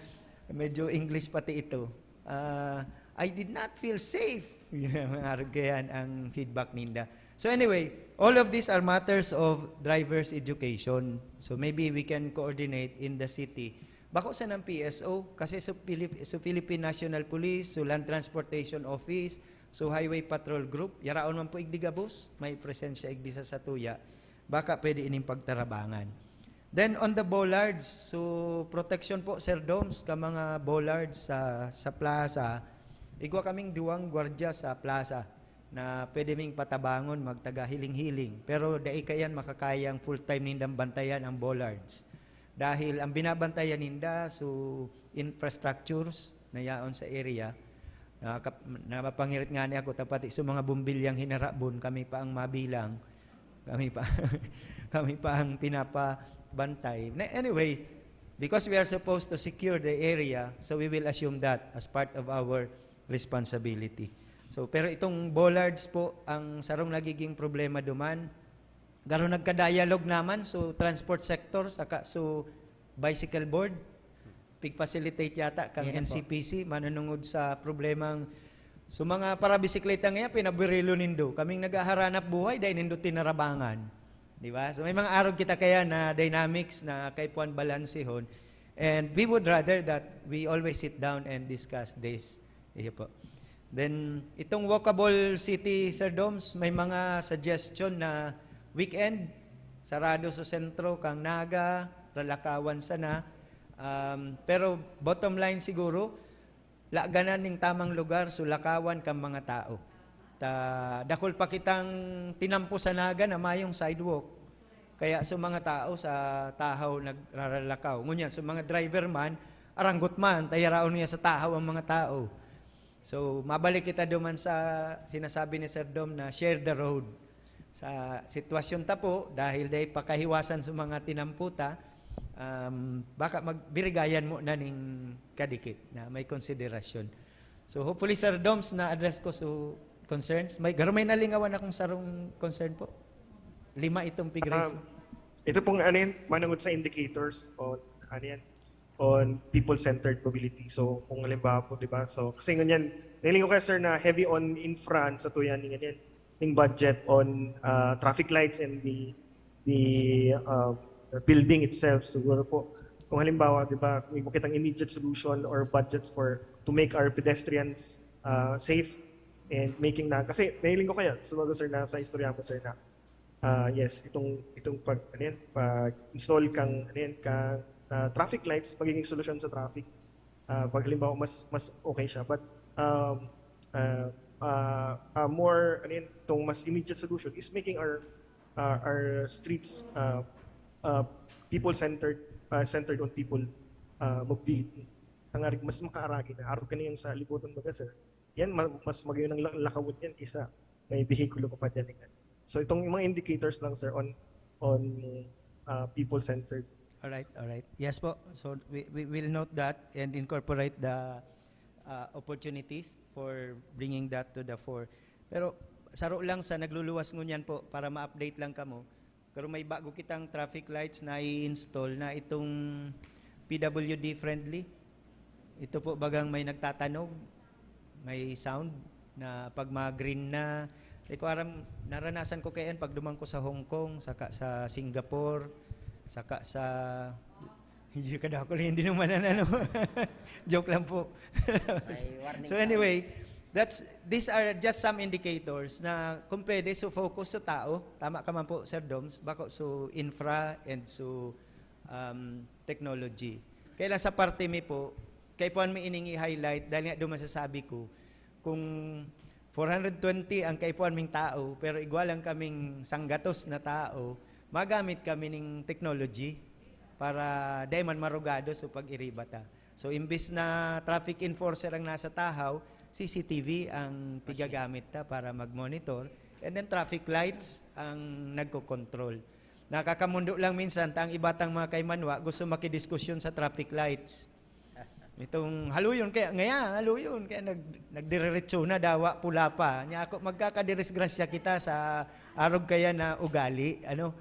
medyo English pati ito. Uh, I did not feel safe. Mga arog kayan ang feedback ninda. So anyway, all of these are matters of driver's education. So maybe we can coordinate in the city. Bako sa ng P S O, kasi sa, Pilip- sa Philippine National Police, sa Land Transportation Office, sa Highway Patrol Group, yaraon man po igdigabos, may presensya igdi sa satuya. Baka pwede ining pagtarabangan. Then on the bollards, so protection po, Sir Doms, ka mga bollards sa, sa plaza, igwa kaming duwang gwardya sa plaza na pwede ming patabangon magtaga hiling-hiling. Pero dai kayan makakayang full-time nindang bantayan ang bollards. Dahil ang binabantayan ninda, so infrastructures, na yaon sa area. Nakap-, napapangirit nga ni ako, tapati sa mga bumbilyang hinarabon, kami pa ang mabilang. Kami pa, kami pa ang pinapabantay. Na, anyway, because we are supposed to secure the area, so we will assume that as part of our responsibility. So, pero itong bollards po, ang sarong nagiging problema duman, garo nagka-dialogue naman, so transport sector, saka so bicycle board, pig-facilitate yata kang Yan po. N C P C, manunungod sa problemang, so mga parabisikleta ngayon, pinabirilo nindo. Kaming naghaharanap buhay, dahil nindo tinarabangan. Di ba? So may mga arog kita kaya na dynamics na kaipuhan balansehon. And we would rather that we always sit down and discuss this. Iyo po. Then, itong walkable city, Sir Doms, may mga suggestion na weekend, sarado sa sentro, kang Naga, ralakawan sana. Um, pero bottom line siguro, laganan ning tamang lugar, so lakawan kang mga tao. Ta, dakul pa kitang tinampo sa Naga na mayong sidewalk. Kaya sa mga tao sa Tahaw nagraralakaw. Ngunyan, sa mga driver man, aranggot man, tayaraon niya sa Tahaw ang mga tao. So, mabalik kita duman sa sinasabi ni Sir Dom na share the road. Sa sitwasyon ta po, dahil dahil pakahiwasan sa mga tinamputa, um, baka magbirigayan mo na ning kadikit na may konsiderasyon. So, hopefully, Sir Doms, na-address ko so concerns. May, garo may nalingawan akong sarong concern po. Lima itong pig-raise. Um, ito pong ano yan, manungod sa indicators o ano yan, on people-centered mobility. So, kung halimbawa po, di ba? So, kasi ngunyan, nahiling ko kaya, sir, na heavy on infra sa tuyan, ngunyan, yung budget on uh, traffic lights and the the uh, building itself. Siguro po, kung halimbawa, di ba, kung iba kitang immediate solution or budgets for to make our pedestrians uh, safe and making na, kasi nahiling ko kaya, siguro, sir, na sa istorya mo, sir, na ah, yes, itong, itong pag, ano yan, pag-install kang, ano yan, kang ah, traffic lights, magiging solusyon sa traffic. Ah, pag halimbawa, mas, mas okay siya. But, um, ah, ah, ah, more, ano yan, itong mas immediate solution is making our, ah, our streets ah, ah, people-centered, ah, centered on people ah, mobility. Tangarig mas makaaragi na. Arog ka na yan sa libutan, baga, sir. Yan, ma-, mas magayon ang la-, lakawon yan kaysa may behikulo ka pa dyan. So, itong mga indicators lang, sir, on, on uh, people-centered. All right, all right. Yes po. So, we, we will note that and incorporate the uh, opportunities for bringing that to the fore. Pero, saro lang sa nagluluwas ngunyan po, para ma-update lang kamo, pero may bago kitang traffic lights na i-install na itong P W D friendly. Ito po bagang may nagtatanog, may sound na pag mga green na. Di ko aram, naranasan ko kayan pag duman ko sa Hong Kong, saka sa Singapore, saka sa... Hindi ka daw ako hindi naman ano. Joke lang po. May warning So anyway, signs. that's these are just some indicators na kung pwede, so focus sa tao. Tama ka man po, Sir Doms. Bako so infra and so um, technology. Kaya lang sa parte mi po, kaipuhan mi ining i-highlight dahil nga duman sa sabi ko, kung four hundred twenty ang kaipuhan ming tao, pero igwa lang kaming sanggatos na tao, magamit kami ning technology para dai man marugado sa pag-iriba ta. So, imbis na traffic enforcer ang nasa Tahaw, C C T V ang pigagamit ta para mag-monitor, and then traffic lights ang nagko-control. Nakakamundo lang minsan ta ang iba tang mga kaimanwa gusto makidiskusyon sa traffic lights. Itong haluyon kaya, ngaya haluyon kaya nag, nagdiretso na, dawa pula pa. Nya ako, magkakadirisgrasya kita sa arog kaya na ugali, ano.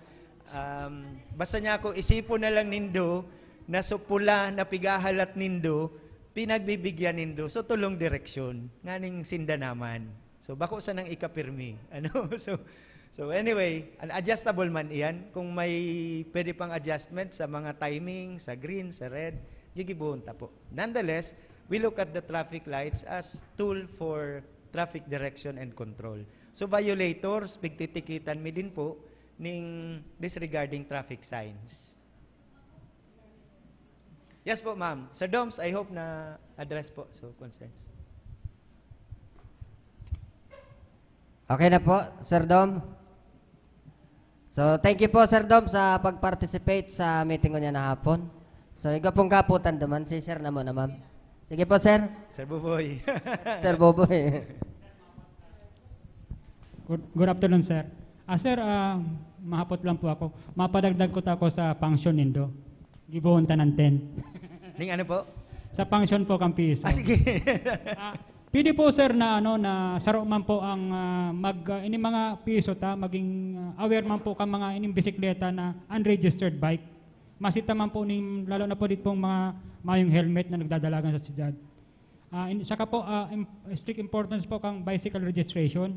Um, basta niya ako, isipon na lang nindo na so pula na pigahalat nindo, pinagbibigyan nindo so tulong direksyon nganing sinda naman. So, bako sanang ikapirmi. Ano? So, so anyway, an adjustable man iyan. Kung may pwede pang adjustment sa mga timing, sa green, sa red, gigibuhon ta po. Nonetheless, we look at the traffic lights as tool for traffic direction and control. So, violators, pigtitikitan mi din po ning disregarding traffic signs. Yes po, ma'am. Sir Doms, I hope na address po so concerns. Okay na po, Sir Dom. So, thank you po, Sir Dom, sa pag-participate sa meeting ko niya na hapon. So, igwa pong kaputan naman, si Sir na mo na, ma'am. Sige po, sir. Sir Buboy. Sir Boboy. Good, good afternoon, sir. Ah, sir, ah, mahapot lang po ako. Mapadagdag ko ta ako sa function nindo. Gibohon ta ng ten. Ning ano po? Sa function po kang P S O. Ah, sige. Ah, pwede po, sir, na ano, na saro man po ang ah, mag ah, ini mga P S O ta maging ah, aware man po kang mga ining bisikleta na unregistered bike. Masita man po ning lalo na po dit pong mga mayong helmet na nagdadalagan sa siyudad. Ah, in, saka po ah, im, strict importance po kang bicycle registration.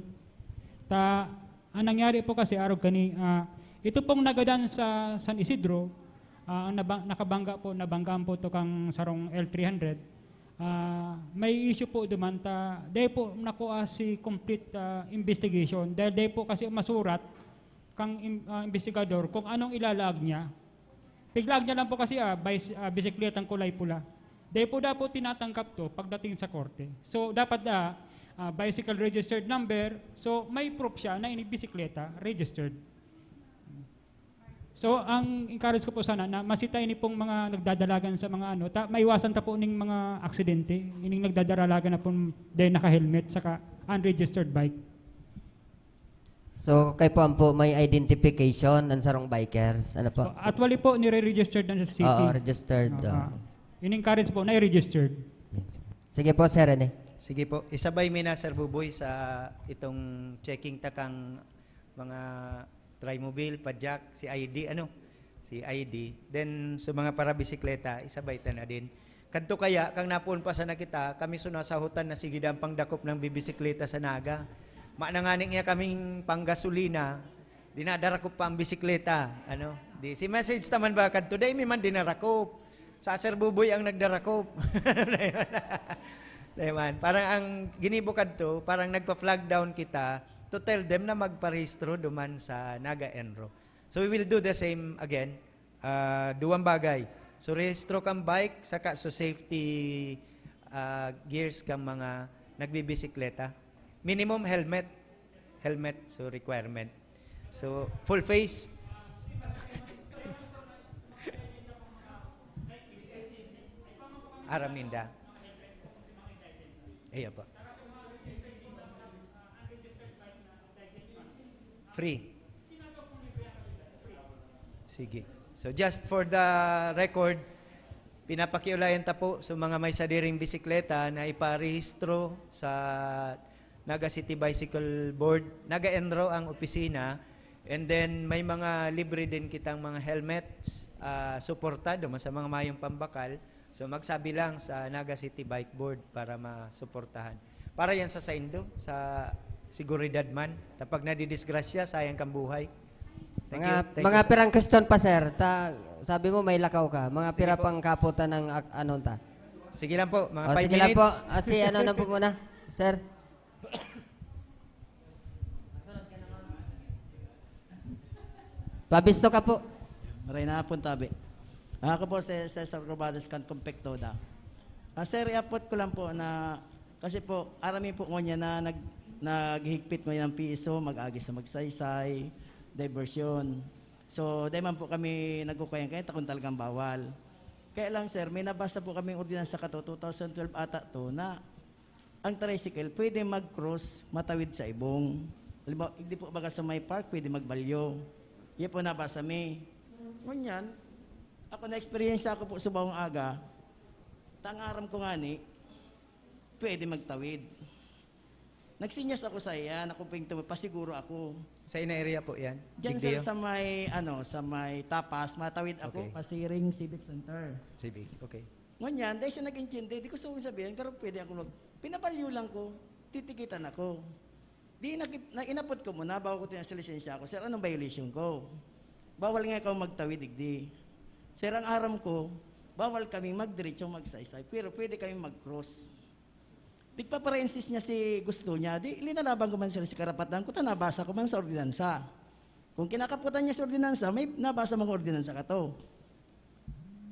Ta ang nangyari po kasi arog kani ah, ito pong nagadan sa San Isidro, ah, ang naba, nakabangga po, nabanggaan po to kang sarong L three hundred. Ah, may issue po duman ta, dahil po nakuha si complete ah, investigation. Dahil dahil po kasi masurat kang im, ah, investigador kung anong ilalaag niya. Piglaag niya lang po kasi ah, bis, ah, bisikletang kulay pula. Dahil po dapat tinatanggap to pagdating sa korte. So dapat ah, ah, bicycle registered number. So may proof siya na ini bisikleta registered. So ang encourage ko po sana na masita ini pong mga nagdadalagan sa mga ano, ta maiwasan ta po ning mga aksidente, ining nagdadalagan na pong dahil naka-helmet saka unregistered bike. So, kay po ampo may identification ng sarong bikers. Ano po? So, actually po, nire-registered na sa city. Oo, registered. Ah, Oh. ah. In-encourage po na i-registered. Sige po, Sir Rene. Sige po, isabay mi na, Sir Buboy, sa itong checking ta kang mga trimobile, padyak, si I D, ano? Si I D. Then, sa mga parabisikleta, isabay ta na din. Kadto kaya, kang napoon pa sana kita, kami sunasahutan na sige daang pangdakop ng bibisikleta sa Naga. Manangani niya kaming panggasolina, dinadarakop pa ang bisikleta. Ano? Di, si message taman ba kadto, dai mi man dinarakop. Sa Sir Buboy ang nagdarakop. Dai man. Parang ang ginibo kadto, parang nagpa-flag down kita to tell them na magparehistro duman sa Naga Enro. So we will do the same again. Ah, duwang bagay. So rehistro kang bike, saka so safety ah, gears kang mga nagbibisikleta. Minimum helmet. Helmet, so requirement. So, full face. Aram ninda. Iya po. Free. Sige. So just for the record, pinapakiulayan ta po sa mga may sadiring bisikleta na iparehistro sa Naga City Bicycle Board. Naga Enro ang opisina. And then may mga libre din kitang mga helmets, ah, suporta duman sa mga mayong pambakal. So magsabi lang sa Naga City Bike Board para masuportahan. Para yan sa saindo, sa seguridad man. Kapag nadidisgrasya, sayang kang buhay. Thank mga you. Thank mga you, sir. pirang question pa, sir. Ta, sabi mo may lakaw ka. Mga Sige pira po. pang kaputan ng ak- ano ta? Sige lang po, mga O, five sige lang minutes. po. Ah, si ano na po muna, sir? Pabisto ka po. Maray na hapon, tabi. Ako po si Cesar Cobades kan Compectoda. Ah, sir, iapot ko lang po na, kasi po, arami po ngunyan na nag, naghihigpit ngunyan ang P S O, mag-agi sa magsaysay, diversion. So, dahil man po kami nagkukuyan kaya takon talagang bawal. Kaya lang, sir, may nabasa po kaming ordinansa kato, two thousand twelve ata to, na ang tricycle pwede mag-cross, matawid sa ibong. Halimbawa, hindi po baga sa may park, pwede magbalyo. Yan po nabasa mi. Ngunyan, ako na-experience ako po sa bawang aga, tangaram ko nga ni, pwede magtawid. Nagsinyas ako sa iya, nakuping tumo, pasiguro ako. Sa ina area po yan? Diyan sir, Digdeo? Sa may, ano, sa may tapas, matawid ako, Okay. Pasiring Civic Center. Civic, okay. Ngunyan, dahil siya nag-intindi, di ko sa sabihin, pero pwede ako mag... Pinabalyo lang ko, titikitan ako. Di nakip, na, inapot ko muna, bago ko tinasa lisensya ako, "Sir, anong violation ko? Bawal nga ikaw magtawid, digdi." "Sir, ang aram ko, bawal kami magdiretso magsaysay, pero pwede kami mag-cross." Tigpapara-insist niya si gusto niya, di linalaban ko man siya sa karapatan ko, ta nabasa ko man sa ordinansa. Kung kinakaputan niya sa ordinansa, may nabasa mga ordinansa kato.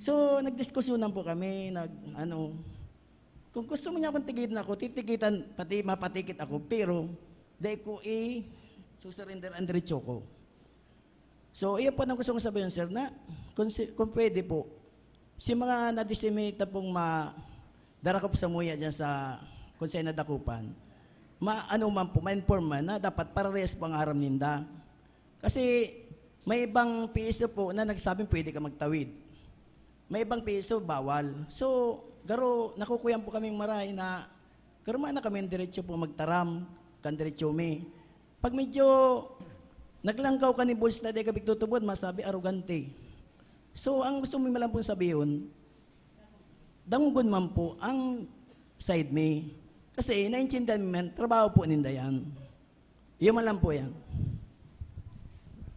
So, nagdiskusyonan po kami, nag, ano, kung gusto mo niya akong tigitan ako, titigitan, pati mapatikit ako, pero dahil ko i susurrender ang diretso ko. So, iyan po ang gusto kong sabihin, sir, na kung, si, kung pwede po, si mga na-disseminate na pong ma, Darakop sa muya dyan sa kung saan nadakupan. Ma-, ano man po, ma-inform man na dapat parehas po ang aram ninda. Kasi may ibang P S O po na nagsabing pwede ka magtawid. May ibang P S O bawal. So, garo, nakukuyan po kaming maray na karma na kami diretso po magtaram, kan diretso mi. Pag medyo naglangkaw ka ni boss na di ka pigtutubod, masabi, arogante. So, ang gusto mo lang pong sabihon, dangogon man po ang side mi. Kasi naintindihan mi man, trabaho po ninda yan. Yun man lang po yan.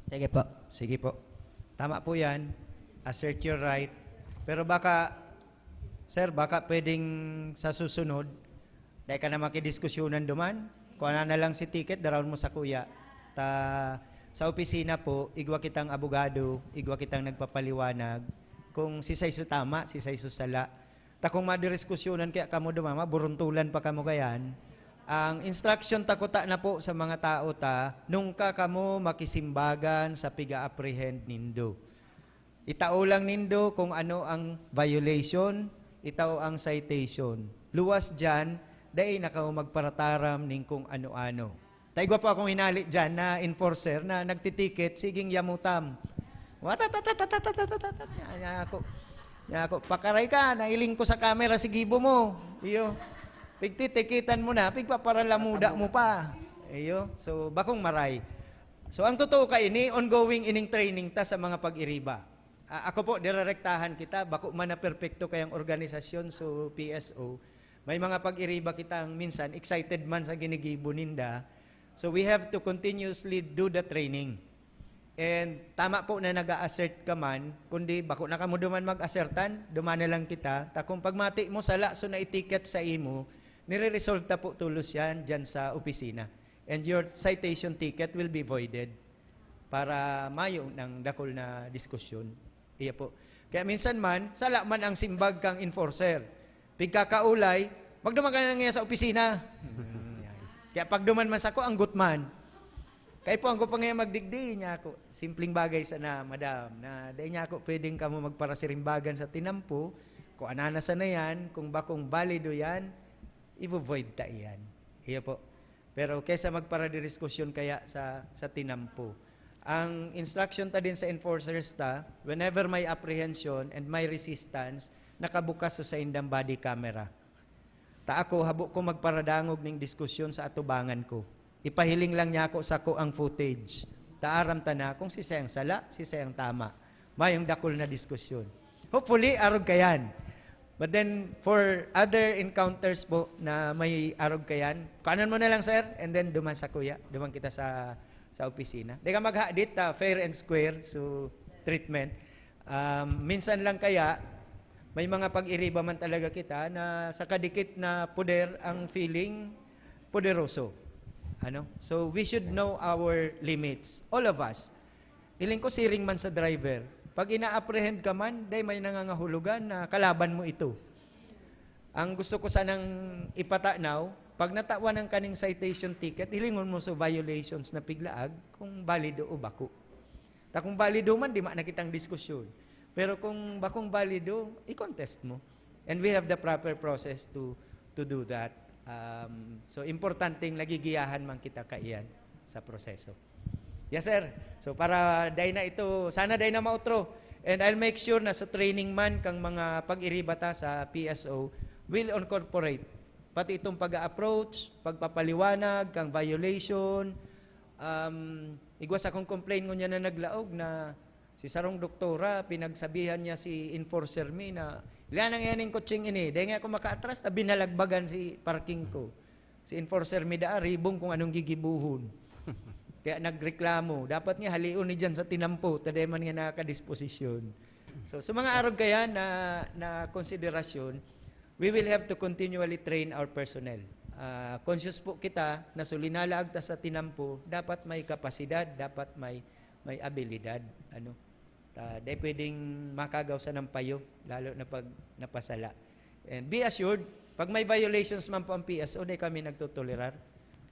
Sige po. Sige po. Tama po yan. Assert your right. Pero baka, sir, baka pwedeng sa susunod, dahil ka na makidiskusyonan duman, kung ano na lang si ticket, darawon mo sa kuya. Ta, sa opisina po, igwa kitang abogado, igwa kitang nagpapaliwanag, kung si Saiso tama, si Saiso sala. Ta kung madidiskusyonan kaya kamo duman, maburuntulan pa kamo kayan. Ang instruction ta kuta na po sa mga tao ta, nungka kamo makisimbagan sa piga-apprehend nindo. Itao lang nindo kung ano ang violation, itao ang citation. Luwas dyan, dai na kamo magparataram ning kung ano-ano. Ta igwa po akong hinali dyan na enforcer na nagtitiket, siging yamutam. Watatatatatatatatatat. Nya, nya ako, nya ako, pakaray ka, nailing ko sa camera si gibo mo. Iyo. Pigtitikitan mo na, pigpaparalamuda mo pa. Iyo. So, bakong maray. So, ang totoo ka ini, ongoing ining training ta sa mga pag-iriba. Ah, ako po, direrektahan kita, bako man na perpekto kayang organisasyon, so P S O. May mga pag-iriba kitang minsan, excited man sa ginigibo ninda. So, we have to continuously do the training. And tama po na nag-a-assert ka man, kundi bako na kamo duman mag-assertan, duman na lang kita. Ta kung pagmati mo, sala so na-ticket sa imo, nire-resulta po tulos yan dyan sa opisina. And your citation ticket will be voided para mayo ng dakul na diskusyon. Iya po. Kaya minsan man, sala man ang simbag kang enforcer. Pigkakaulay, magduman ka na lang niya sa opisina. Kaya pagduman man sako, anggot man. Kaipuhan ko pa ngayon magdigdi, niya ako. Simpleng bagay sana, madam, na dahil niya ako pwedeng kamo magparasirimbagan sa tinampo, kung anana sana yan, kung bakong balido yan, i-void ta iyan. Iyo po. Pero kaysa magparadiskusyon kaya sa, sa tinampo. Ang instruction ta din sa enforcers ta, whenever may apprehension and may resistance, nakabukas so saindang body camera. Ta ako, habo ko magparadangog ning diskusyon sa atubangan ko. Ipahiling lang niya ako sako ang footage. Ta aram ta na kung si sayang sala, si sayang tama. Mayong dakul na diskusyon. Hopefully, arog kayan. But then, for other encounters po na may arog kayan, kuanan mo na lang, sir, and then duman sa kuya, duman kita sa sa opisina. Di ka maghadit, ah, fair and square, so treatment. Um, minsan lang kaya, may mga pag-iriba man talaga kita na sa kadikit na poder ang feeling poderoso. Ano? So, we should know our limits. All of us. Hiling ko siring man sa driver. Pag ina-apprehend ka man, day may nangangahulugan na kalaban mo ito. Ang gusto ko sanang ipatanaw, pag natawan ang kaning citation ticket, hilingon mo sa violations na piglaag kung balido o bako. Ta kung balido man, di man na kitang diskusyon. Pero kung bakong balido, i-contest mo. And we have the proper process to to do that. Um, so, importanteng nagigiyahan man kita kaiyan sa proseso. Yes, sir. So, para day na ito, sana day na mautro. And I'll make sure na sa training man kang mga pag-iriba ta sa P S O, will incorporate pati itong pag-approach, pagpapaliwanag, kang violation. Um, igwa sa akong complaint ngunyan na naglaog na si sarong doktora, pinagsabihan niya si enforcer mi na, "Lianang yan yung kutsing ini, dahil nga ako makaatras, na binalagbagan si parking ko." Si enforcer mi daa, ribong kung anong gigibuhon. Kaya nagreklamo, dapat nga halion ni dyan sa tinampo, ta dai man nga nakakadisposisyon. So, sa mga arog kaya na, na konsiderasyon, we will have to continually train our personnel. Ah, conscious po kita na sulinalaag ta sa tinampo, dapat may kapasidad, dapat may, may abilidad. Ano? Ta, dai pwedeng makagaw sa nampayo, lalo na pag napasala. And be assured, pag may violations man po ang P S O, dai kami nagtotolerar.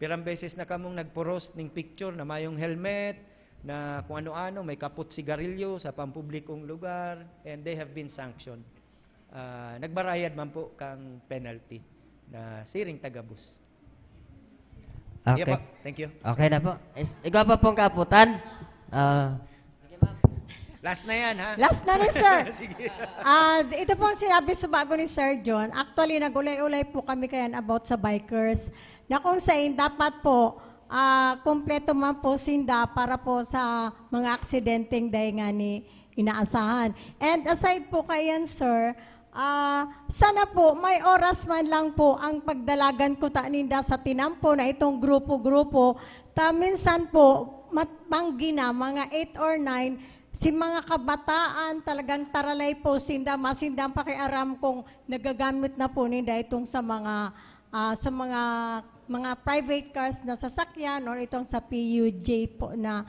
Pirang beses na kamong nagporos ning picture na mayong helmet, na kung ano-ano, may kapot sigarilyo sa pampublikong lugar, and they have been sanctioned. ah, nagbarayad man po kang penalty na siring taga-bus. Okay. Yeah po. Thank you. Okay na po. Is, igwa pa pong kaputan. Ah, Last na yan, ha? Last na rin, sir. Sige. Ah, ito pong sinabi sa bago ni Sir John. Actually, nag-ulay-ulay po kami kayan about sa bikers. Na kung sain, dapat po, ah, kompleto man po sinda para po sa mga aksidenteng dahil nga ni inaasahan. And aside po kayan, sir, ah, sana po may oras man lang po ang pagdalagan ko ta ninda sa tinampo na itong grupo-grupo. Ta minsan po, matbanggi na, mga eight or nine, si mga kabataan, talagang taralay po sinda, masindang pakiaram kung nagagamit na po ninda itong sa mga, ah, sa mga, mga private cars na sasakyan or itong sa P U J po na,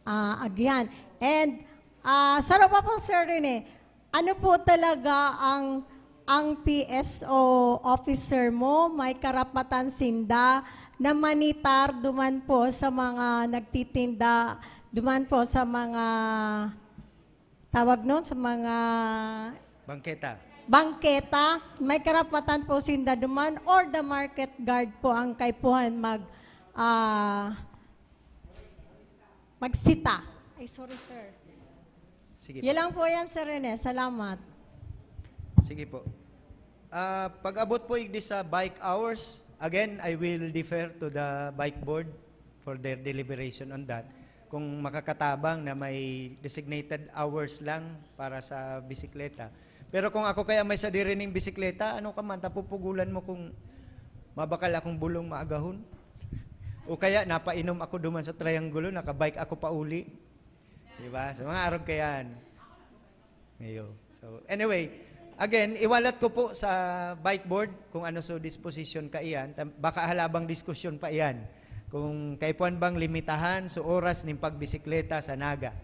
ah, agihan. And, ah, saro pa po, Sir Rene, ano po talaga ang, ang P S O officer mo? May karapatan sinda na manitar duman po sa mga nagtitinda, duman po sa mga, tawag nun, sa mga Bangketa. bangketa. May karapatan po sinda duman or the market guard po ang kaipuhan mag, ah, magsita. Ay, sorry, sir. Sige po. Yan lang po yan, Sir Rene. Salamat. Sige po. Ah, pag-abot po igdi sa bike hours, again, I will defer to the bike board for their deliberation on that. Kung makakatabang na may designated hours lang para sa bisikleta. Pero kung ako kaya may sadiri ning bisikleta, ano ka man, tapupugulan mo kung mabakal akong bulong maagahon. O kaya napainom ako duman sa triangulo, nakabike ako pauli. Di ba? So, mga arog kayan. Iyo. So, anyway, again, iwalat ko po sa bike board kung ano so disposition ka iyan. Tam- Baka halabang diskusyon pa iyan. Kung kaipuhan bang limitahan so oras ning pagbisikleta sa Naga.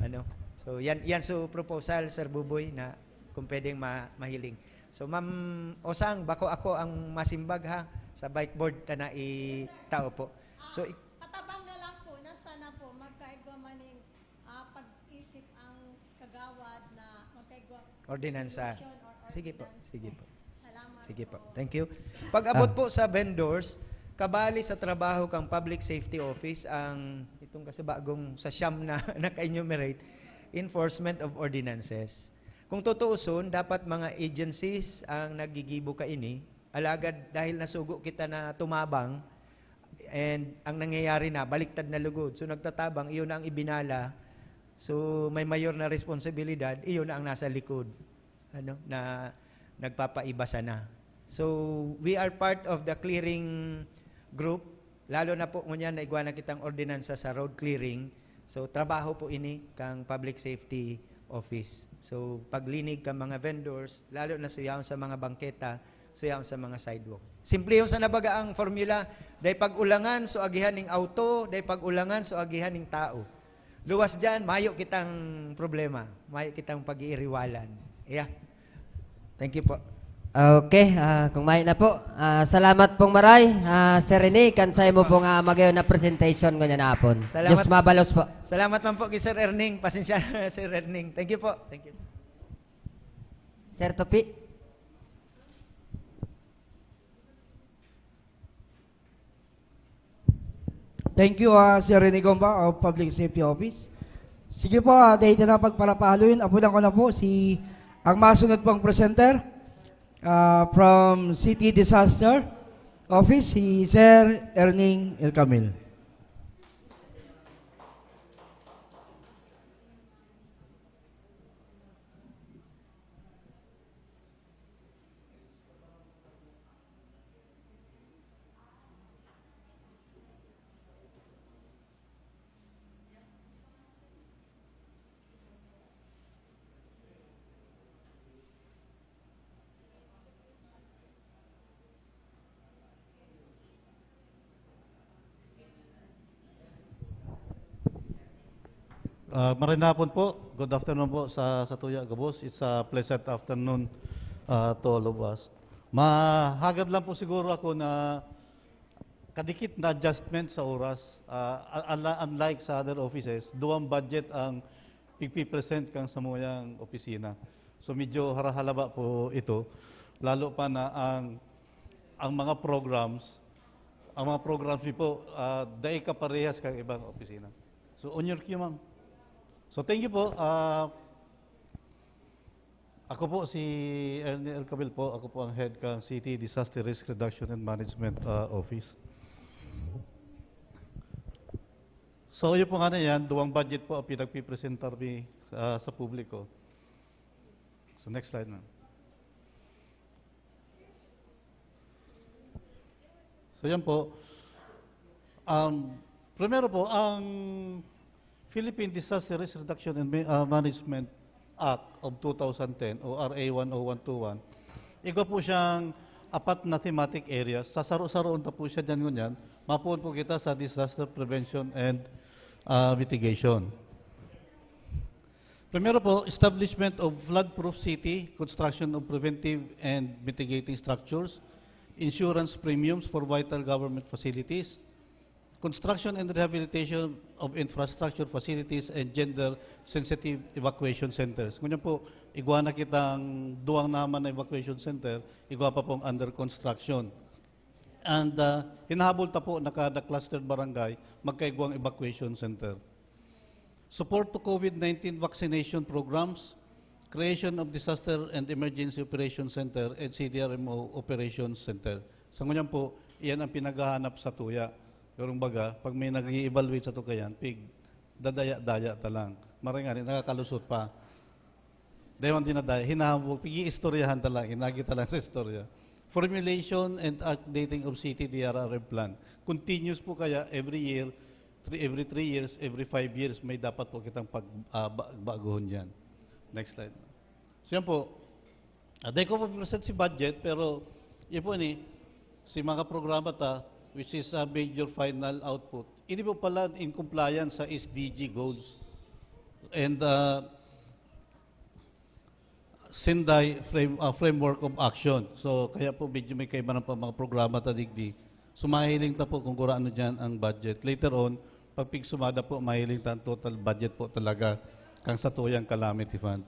Ano? So, yan, yan so proposal, Sir Buboy, na kung pwedeng ma- mahiling. So, Ma'am Osang, bako ako ang masimbag ha, sa bike board ta na itao po. So, ik- Patabang na lang po na sana po magkaigwa maning, ah, pag-isip ang kagawad na magkaigwa Ordinansa. Resolution or Sige po, ordinance sige po. Salamat Sige po. Thank you. Pag abot po sa vendors, kabali sa trabaho kang Public Safety Office ang itong kasabagong sa siyam na naka-enumerate, enforcement of ordinances. Kung tutuuson, dapat mga agencies ang nagigibo kaini. Alagad dahil nasugo kita na tumabang, and ang nangyayari na, baliktad na lugod. So nagtatabang, iyon na ang ibinala. So may mayor na responsibilidad, iyon na ang nasa likod, ano, na nagpapaiba sana. So we are part of the clearing group, lalo na po ngunyan na igwa na kitang ordinansa sa road clearing. So trabaho po ini kang Public Safety Office. So paglinig ka mga vendors, lalo na suyaon sa mga bangketa, suyaon sa mga sidewalk. Simple yung sa nabaga ang formula, dahil pag-ulangan, so agihan ning auto, dahil pag-ulangan, so agihan ning tao. Luwas dyan, mayo kitang problema, mayo kitang pag-iiriwalan. Yeah. Thank you po. Okay, ah, kung may na po. Ah, salamat pong maray, ah, Sir Rene, kan sa imo pong ah, magayon na presentation ngunyan na hapon. Salamat. Diyos mabalos po. Salamat man po kay Sir Erning. Pasensya na, Sir Erning. Thank you po. Thank you. Sir Topi. Thank you, ah, Sir Rene Gomba of Public Safety Office. Sige po, ah, dahil na pagparapahaloy, apunan ko na po si ang masunod pang presenter, ah, from City Disaster Office, si Sir Erning Elcamil. Ah, maray na hapon po. Good afternoon po sa, sa tuya gabos. It's a pleasant afternoon, ah, to all of us. Mahagad lang po siguro ako na kadikit na adjustment sa oras. Ah, unli- unlike sa other offices, duwang budget ang pigpipresent kang samuyang opisina. So medyo harahalaba po ito, lalo pa na ang ang mga programs, ang mga programs mi po, ah, dai kaparehas kan ibang opisina. So on your cue, ma'am. So thank you po. Ah, ako po si Ernie Ercabil po. Ako po ang head kan City Disaster Risk Reduction and Management, ah, Office. So, yun po nga na yan, duwang budget po ang pinagpipresentar mi, ah, sa publiko. So, next slide, ma'am. So, yan po. Um, primero po, ang Philippine Disaster Risk Reduction and Ma-, ah, Management Act of two thousand ten o R A one oh one two one, igwa po siyang apat na thematic areas. Sasaro-saroon ta po siya dyan ngunyan. Mapoon po kita sa disaster prevention and, ah, mitigation. Primero po, establishment of flood-proof city, construction of preventive and mitigating structures, insurance premiums for vital government facilities, construction and rehabilitation of infrastructure facilities, and gender-sensitive evacuation centers. Ngunyan po, igwa na kitang duwang naman na evacuation center, igwa pa pong under construction. And, ah, hinahabol ta po na kada clustered barangay, magkaigwang evacuation center. Support to COVID nineteen vaccination programs, creation of Disaster and Emergency Operation Center and C D R M O Operations Center. Sa ngunyan po, iyan ang pinaghahanap sa tuya. Pero baga, pag may nag-i-evaluate sa tukayan, pig, dadaya-daya ta lang. Maray nga, nakakalusot pa. Dahil ang dinadaya, hinahambog, pag-iistoryahan ta lang, inagi ta lang sa istorya. Formulation and updating of city D R R M plan. Continuous po kaya, every year, three, every three years, every five years, may dapat po kitang pag, ah, ba-, baguhon yan. Next slide. So yan po. Ah, dahil ko po present si budget, pero yun po ni, si mga programa ta, which is a major final output. Ini po pala in compliance sa S D G goals. And, ah, Sinday frame-, ah, framework of action. So, kaya po medyo may kaiba pa mga programa ta digdi. So, mahiling ta po kung kung ano dyan ang budget. Later on, pag pigsumada po, mahiling ta ang total budget po talaga kang satuyang calamity fund.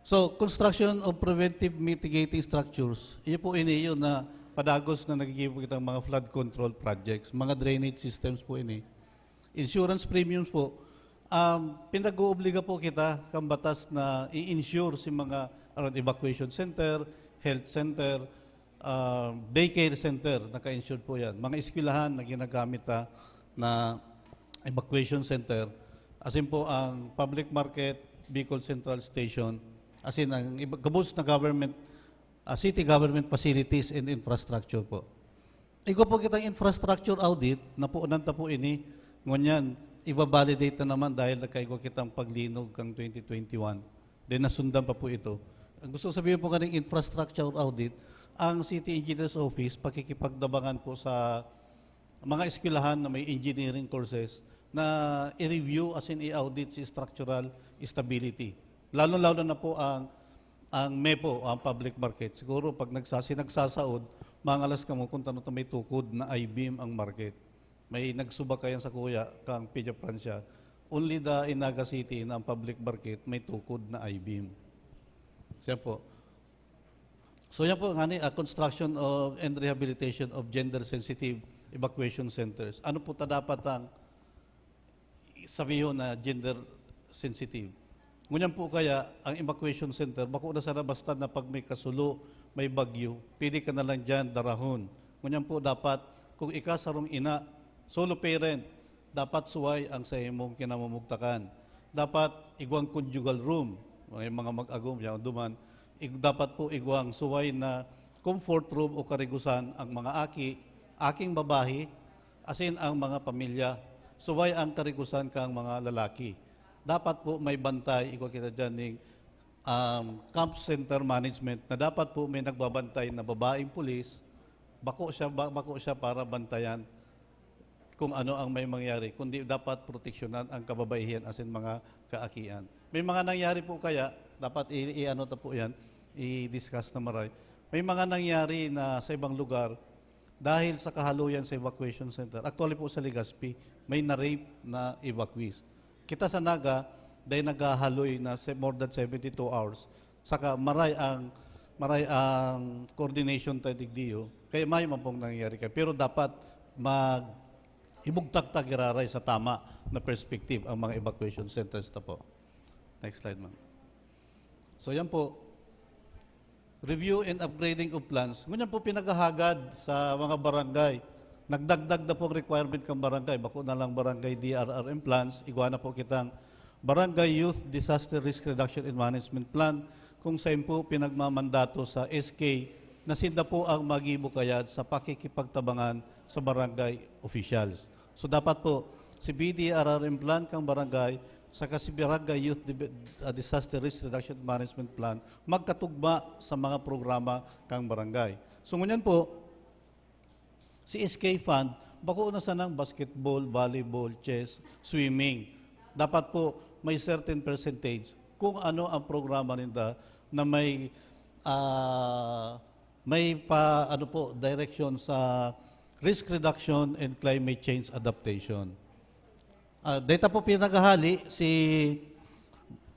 So, construction of preventive mitigating structures, iyo po ini yun na padagos na nagigibo kitang mga flood control projects, mga drainage systems po ini. Insurance premiums po, um, pinag-oobliga po kita kan batas na i-insure si mga around evacuation center, health center, ah, daycare center, naka-insured po yan. Mga eskwelahan na ginagamit ta na evacuation center, asin po ang public market, Bicol Central Station, asin ang iba, gabos na government, ah, city government facilities and infrastructure po. Igwa po kitang infrastructure audit, napuunan ta po ini. Ngunyan, ibabalidate na naman dahil nagkaigwa kitang paglinog kang twenty twenty-one. Then, nasundan pa po ito. Ang gusto ko sabihin po kaning infrastructure audit, ang City Engineer's Office, pakikipagdabangan po sa mga eskwelahan na may engineering courses na i-review, as in i-audit si structural stability. Lalo-lalo na po ang, ang mepo, ang public market. Siguro pag nagsasi-, nagsasaod, mangalas kamo kung tano may tukod na I-beam ang market. May nagsuba kayan sa kuya, kang Peña Francia. Only the Inaga City na ang public market may tukod na I-beam. Siya po. So yan po, ngani, ah, construction of and rehabilitation of gender-sensitive evacuation centers. Ano po ta dapat ang sabihon na gender-sensitive? Ngunyan po kaya, ang evacuation center, bako na sana basta na pag may kasulo, may bagyo, pwede ka na lang dyan darahon. Ngunyan po dapat, kung ika sarong ina, solo parent, dapat suway ang sa imong kinamumugtakan. Dapat igwang conjugal room, may mga mag-agom, yan duman. Ig-, dapat po igwang suway na comfort room o karigusan ang mga aki, aking babahi, asin ang mga pamilya. Suway ang karigusan kang mga lalaki. Dapat po may bantay, igwa kita dyan ning, um, camp center management na dapat po may nagbabantay na babaeng pulis. Bako siya, ba-, bako siya para bantayan kung ano ang may mangyari, kundi dapat proteksyonan ang kababaihan asin mga kaakian. May mga nangyari po kaya, dapat i-, i-ano ta po yan, i-discuss na maray. May mga nangyari na sa ibang lugar, dahil sa kahaloyan sa evacuation center. Actually po sa Legazpi, may na-rape na evacuees. Kita sa Naga, dahil naghahaloy na se-, more than seventy-two hours, Saka maray ang, maray ang coordination tayo digdiyo, kaya mayo man pong nangyayari kayo. Pero dapat mag-, ibugtak ta giraray sa tama na perspective ang mga evacuation centers ta po. Next slide, ma'am. So, yan po. Review and upgrading of plans. Ngunyan po pinaghahagad sa mga barangay. Nagdagdag na pong requirement kan barangay. Bako na lang barangay D R R M plans, igwa na po kitang Barangay Youth Disaster Risk Reduction and Management Plan, kung sain po pinagmamandato sa S K na sinda po ang magibo kayad sa pakikipagtabangan sa barangay officials. So, dapat po, si B D R R M plan kang barangay, saka si Barangay Youth Dib-, ah, Disaster Risk Reduction Management Plan, magkatugma sa mga programa kang barangay. So, ngunyan po, si S K Fund, bako na sanang basketball, volleyball, chess, swimming. Dapat po, may certain percentage kung ano ang programa ninda na may, ah, may pa, ano po, direction sa risk reduction and climate change adaptation. Ah, data po pinaghahali si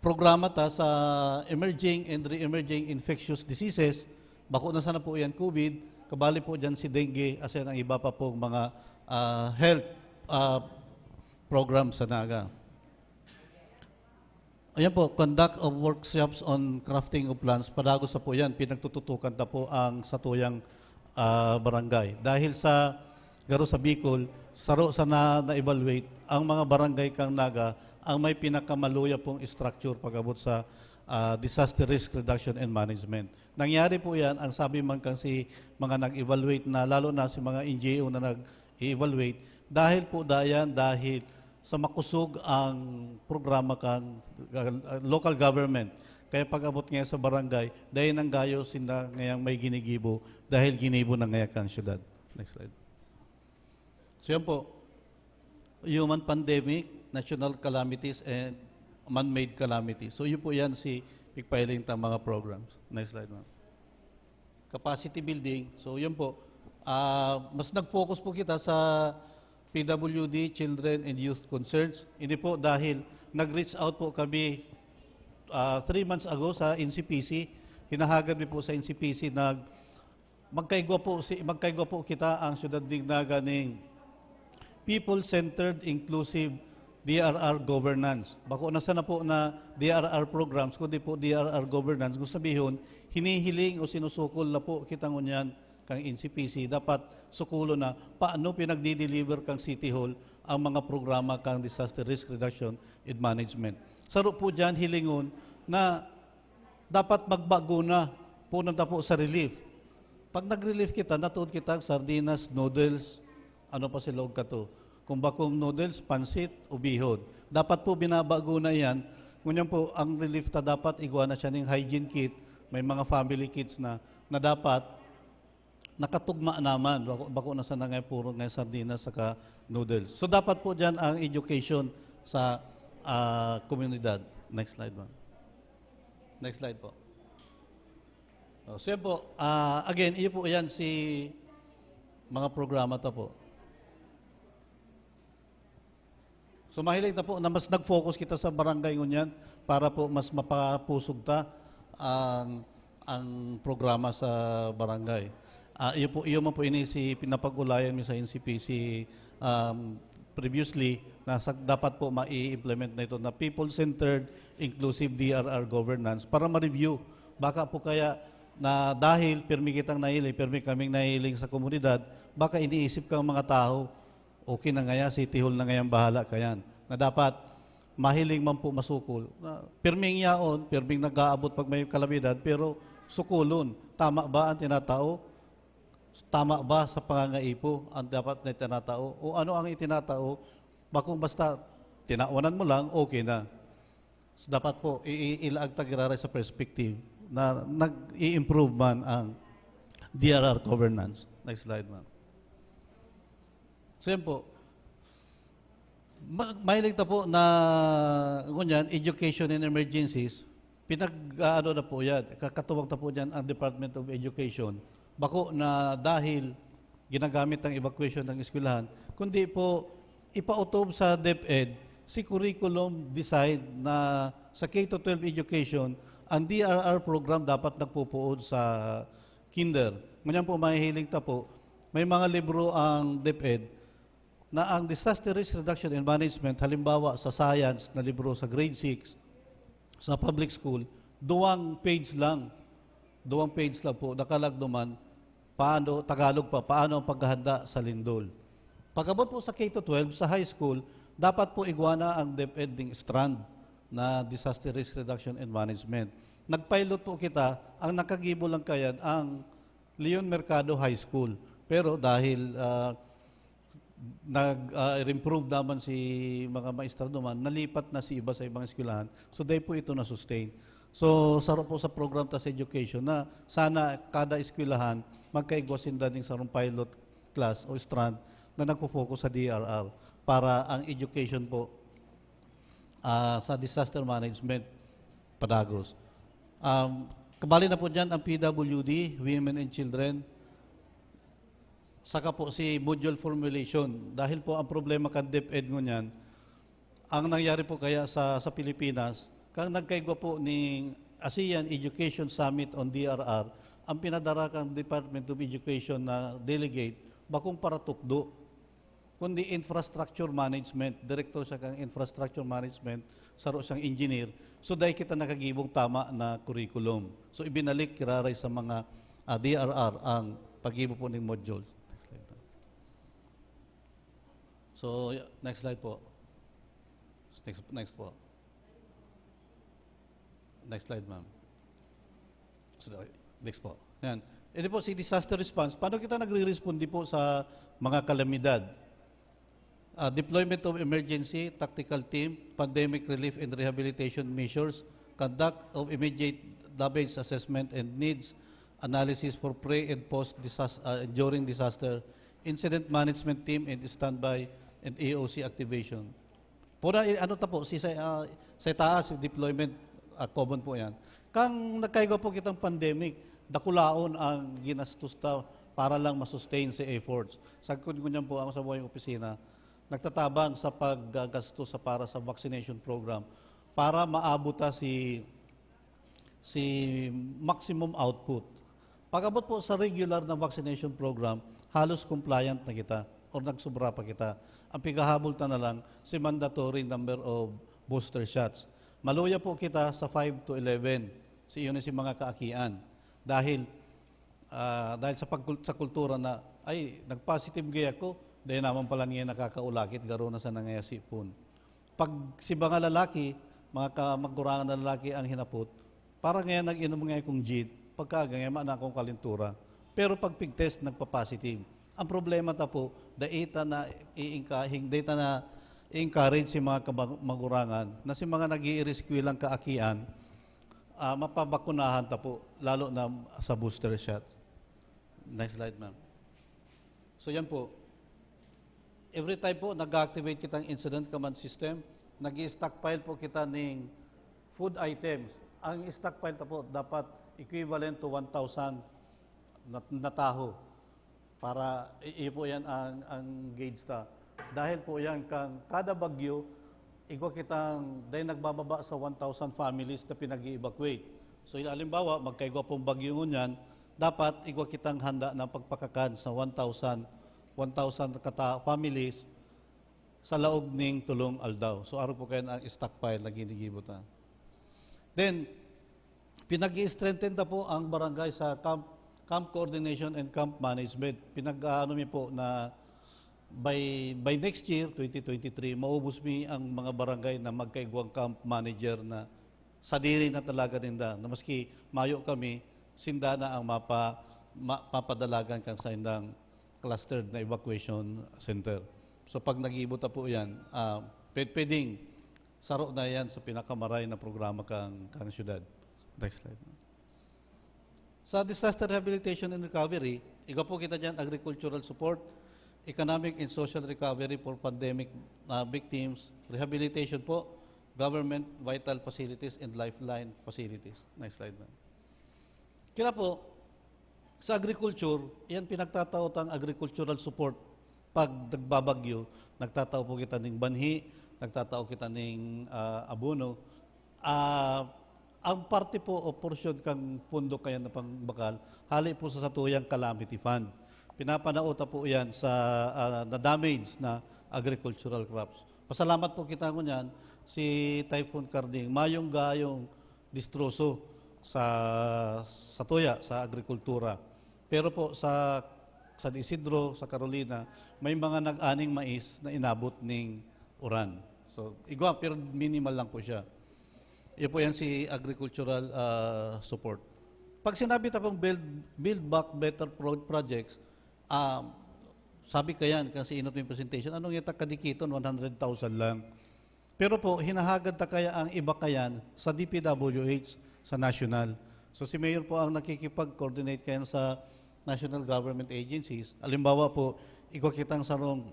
programa ta sa emerging and re-emerging infectious diseases. Bako na sana po yan COVID, kabali po dyan si dengue, asin ang iba pa pong mga, ah, health, ah, program sa Naga. Ayan po, conduct of workshops on crafting of plans. Padagos na po yan, pinagtututukan ta po ang satuyang, ah, barangay. Dahil sa garo sa Bicol, saro sa na, na-evaluate ang mga barangay kang Naga ang may pinakamaluya pong structure pag-abot sa, ah, disaster risk reduction and management. Nangyari po yan, ang sabi man kasi mga nag-evaluate na, lalo na si mga N G O na nag-evaluate, dahil po dayan, dahil sa makusog ang programa kan, ah, local government. Kaya pag-abot ngayon sa barangay, dahil nang gayo sinda ngayang may ginigibo, dahil ginibo na ngayon kang syudad. Next slide. So yan po, human pandemic, national calamities, and man-made calamities. So yun po yan si pigpahiling ta mga programs. Next slide, ma'am. Capacity building. So yun po, ah, mas nag-focus po kita sa P W D, children, and youth concerns. Hindi po dahil nag-reach out po kami, ah, three months ago sa N C P C. Hinahagad mi po sa N C P C na magkaigwa po, si, magkaigwa po kita ang syudad nin Naga ning people-centered, inclusive D R R governance. Bako na sana po na D R R programs, kundi po D R R governance. Kung sabihon, hinihiling o sinusukol na po kita ngunyan kang N C P C. Dapat sukulon na paano pinagdi-deliver kang City Hall ang mga programa kang disaster risk reduction and management. Saro po dyan, hilingon na dapat magbago na, punan ta po sa relief. Pag nag-relief kita, natuod kita sardinas, noodles, ano pa sila og kato. Kung bakong noodles, pansit, o bihon. Dapat po binabago na iyan. Ngunyan po, ang relief ta dapat igwa na siya ning hygiene kit, may mga family kits na, na dapat nakatugma naman. Bako, bako na sana ngay puro ngay sardinas saka noodles. So, dapat po dyan ang education sa, ah, komunidad. Next slide, ma'am. Next slide po. Oh, so, yan po. Ah, again, iyo po yan si mga programa ta po. So, mahiling ta po na mas nag-focus kita sa barangay ngunyan para po mas mapapusog ta ang, ang programa sa barangay. Ah, iyo po, iyo man po ini si pinapag-ulayan mi sa N C P C, um, previously, na sa, dapat po mai-implement na ito na people-centered, inclusive D R R governance para ma-review. Baka po kaya na dahil pirmi kitang nahiling, pirmi kaming nahiling sa komunidad, baka iniisip kang mga tao, okay na ngaya, City Hall na ngayang bahala kayan. Na dapat, mahiling man po masukol. Na, pirming yaon, pirming nag-aabot pag may kalamidad, pero sukulon. Tama ba ang tinatao? Tama ba sa pangangaipo ang dapat na itinatao? O ano ang itinatao? Bakong basta tinawanan mo lang, okay na. So, dapat po, i-, i-, ilaag ta giraray sa perspective na nag-i-improve man ang D R R governance. Next slide, ma'am. So, yan po. Ma-, mahiling ta po na, ngunyan, education in emergencies, pinag-aano na po yan, kakatuwang ta po dyan ang Department of Education. Bako na dahil ginagamit ang evacuation ng eskwelahan, kundi po ipautob sa DepEd si curriculum design na sa K to twelve education Ang D R R program dapat nagpupuon sa kinder. Ngunyan po, mahihiling ta po, may mga libro ang DepEd na ang Disaster Risk Reduction and Management, halimbawa sa science na libro sa grade six, sa public school, duwang page lang. Duwang page lang po, nakalag naman, paano, Tagalog pa, paano ang paghahanda sa lindol. Pag-abot po sa K to twelve, sa high school, dapat po igwa na ang DepEd ning strand na Disaster Risk Reduction and Management. Nag-pilot po kita, ang nakagibo lang kayan, ang Leon Mercado High School. Pero dahil, ah, nag, ah, improve naman si mga maestra duman, nalipat na si iba sa ibang eskwelahan. So, dai po ito na-sustain. So, saro po sa program ta sa education na sana kada eskwelahan, magkaigwa sinda ning sarong pilot class o strand na nagfo-focus sa D R R para ang education po, ah, sa disaster management padagos. Um, kabali na po dyan ang P W D, Women and Children, saka po si module formulation. Dahil po ang problema kan DepEd ngunyan, ang nangyari po kaya sa, sa Pilipinas, kang nagkaigwa po ning ASEAN Education Summit on D R R, ang pinadara kang Department of Education na delegate, bakong paratukdo, kundi infrastructure management. Direktor siya kang infrastructure management, saro siyang engineer. So, dai kita nakagibong tama na curriculum. So, ibinalik kiraray sa mga, ah, D R R ang paggibo po ning modules. Next slide. So, y-, next slide po. Next, next po. Next slide, ma'am. So, next po. Yan. Ito po si disaster response. Paano kita nagre-responde po sa mga kalamidad? Ah, deployment of emergency tactical team, pandemic relief and rehabilitation measures, conduct of immediate damage assessment and needs analysis for pre and post disas-, ah, and during disaster, incident management team and standby and E O C activation. Pura, eh, ano ta po, si sa, ah, sa taas, deployment, ah, common po yan. Kang nagkaigwa po kitang pandemic, dakulaon ang ginastos ta para lang masustain si efforts. Sagkod ko niyan po ang sa buhay opisina, nagtatabang sa paggagastos sa para sa vaccination program para maabot ta si, si maximum output. Pag-abot po sa regular na vaccination program, halos compliant na kita or nagsobra pa kita. Ang pigahabol ta na lang, si mandatory number of booster shots. Maluya po kita sa five to eleven, si iyon si mga kaakian. Dahil, ah, dahil sa pagkul-, sa kultura na, "Ay, nag-positive gaya ko, dahil naman pala niya nakakaulakit, garo na sa nangayasipon." Pag si mga lalaki, mga kamagurangan na lalaki ang hinapot, parang ngayon nag-inom ngayon kong gin, pagka ngayon man akong kalintura. Pero pag pig-test, nagpa-positive. Ang problema ta po, dai ta na iingkahing, dai ta na i-encourage si mga kamag-, magurangan na si mga nag-iiriskwil ang kaakian, ah, mapabakunahan ta po, lalo na sa booster shot. Next slide, ma'am. So, yan po. Every time po, nag-activate kitang incident command system, nag-i-stockpile po kita ning food items. Ang stockpile ta po, dapat equivalent to one thousand na, na taho. Para, i-, iyo po yan ang, ang gauge ta. Dahil po yan, kang kada bagyo, igwa kitang, dahil nagbababa sa one thousand families na pinag-i-evacuate. So, halimbawa, magkaigwa pong bagyo ngunyan, dapat igwa kitang handa na pagpakakan sa one thousand, one thousand kata families sa laog ning tulong aldaw. So, arog po kayo ang stockpile na ginigibo ta. Then, pinag-i-strengthen ta po ang barangay sa camp, camp coordination and camp management. Pinag-aano mi po na by, by next year, twenty twenty-three, maubos mi ang mga barangay na magkaigwang camp manager na sadiri na talaga ninda, na maski mayo kami, sinda na ang mapa-, ma-, papadalagan kan saindang clustered na evacuation center. So, pag nagibo ta po yan, ah, pwed-, pwedeng saro na yan sa pinakamaray na programa kang, kang syudad. Next slide. Sa disaster rehabilitation and recovery, igwa po kita dyan, agricultural support, economic and social recovery for pandemic, ah, victims, rehabilitation po, government vital facilities and lifeline facilities. Next slide, ma'am. Kaya po, sa agriculture, yan pinagtatao tang agricultural support. Pag nagbabagyo, nagtatao po kita ning banhi, nagtatao kita ning, ah, abono. Ah, Ang parte po o porsyon kan pondo kayan na pangbakal, hali po sa satuyang calamity fund. Pinapanao ta po yan sa, ah, na-damage na agricultural crops. Pasalamat po kita ngunyan, si Typhoon Karding, mayong gayong distroso sa, sa tuya, sa agrikultura. Pero po sa San Isidro, sa Carolina, may mga nag-aning mais na inabot ning uran. So, igwa, pero minimal lang po siya. Iyo po yan si agricultural, ah, support. Pag sinabi ta pong build, build back better pro-, projects, ah, sabi kayan, kasi inot may presentation, anong yung kadikiton, one hundred thousand lang. Pero po, hinahagad ta kaya ang iba kayan sa D P W H, sa national. So, si Mayor po ang nakikipag-coordinate kayan sa national government agencies. Halimbawa po, igwa kitang sarong,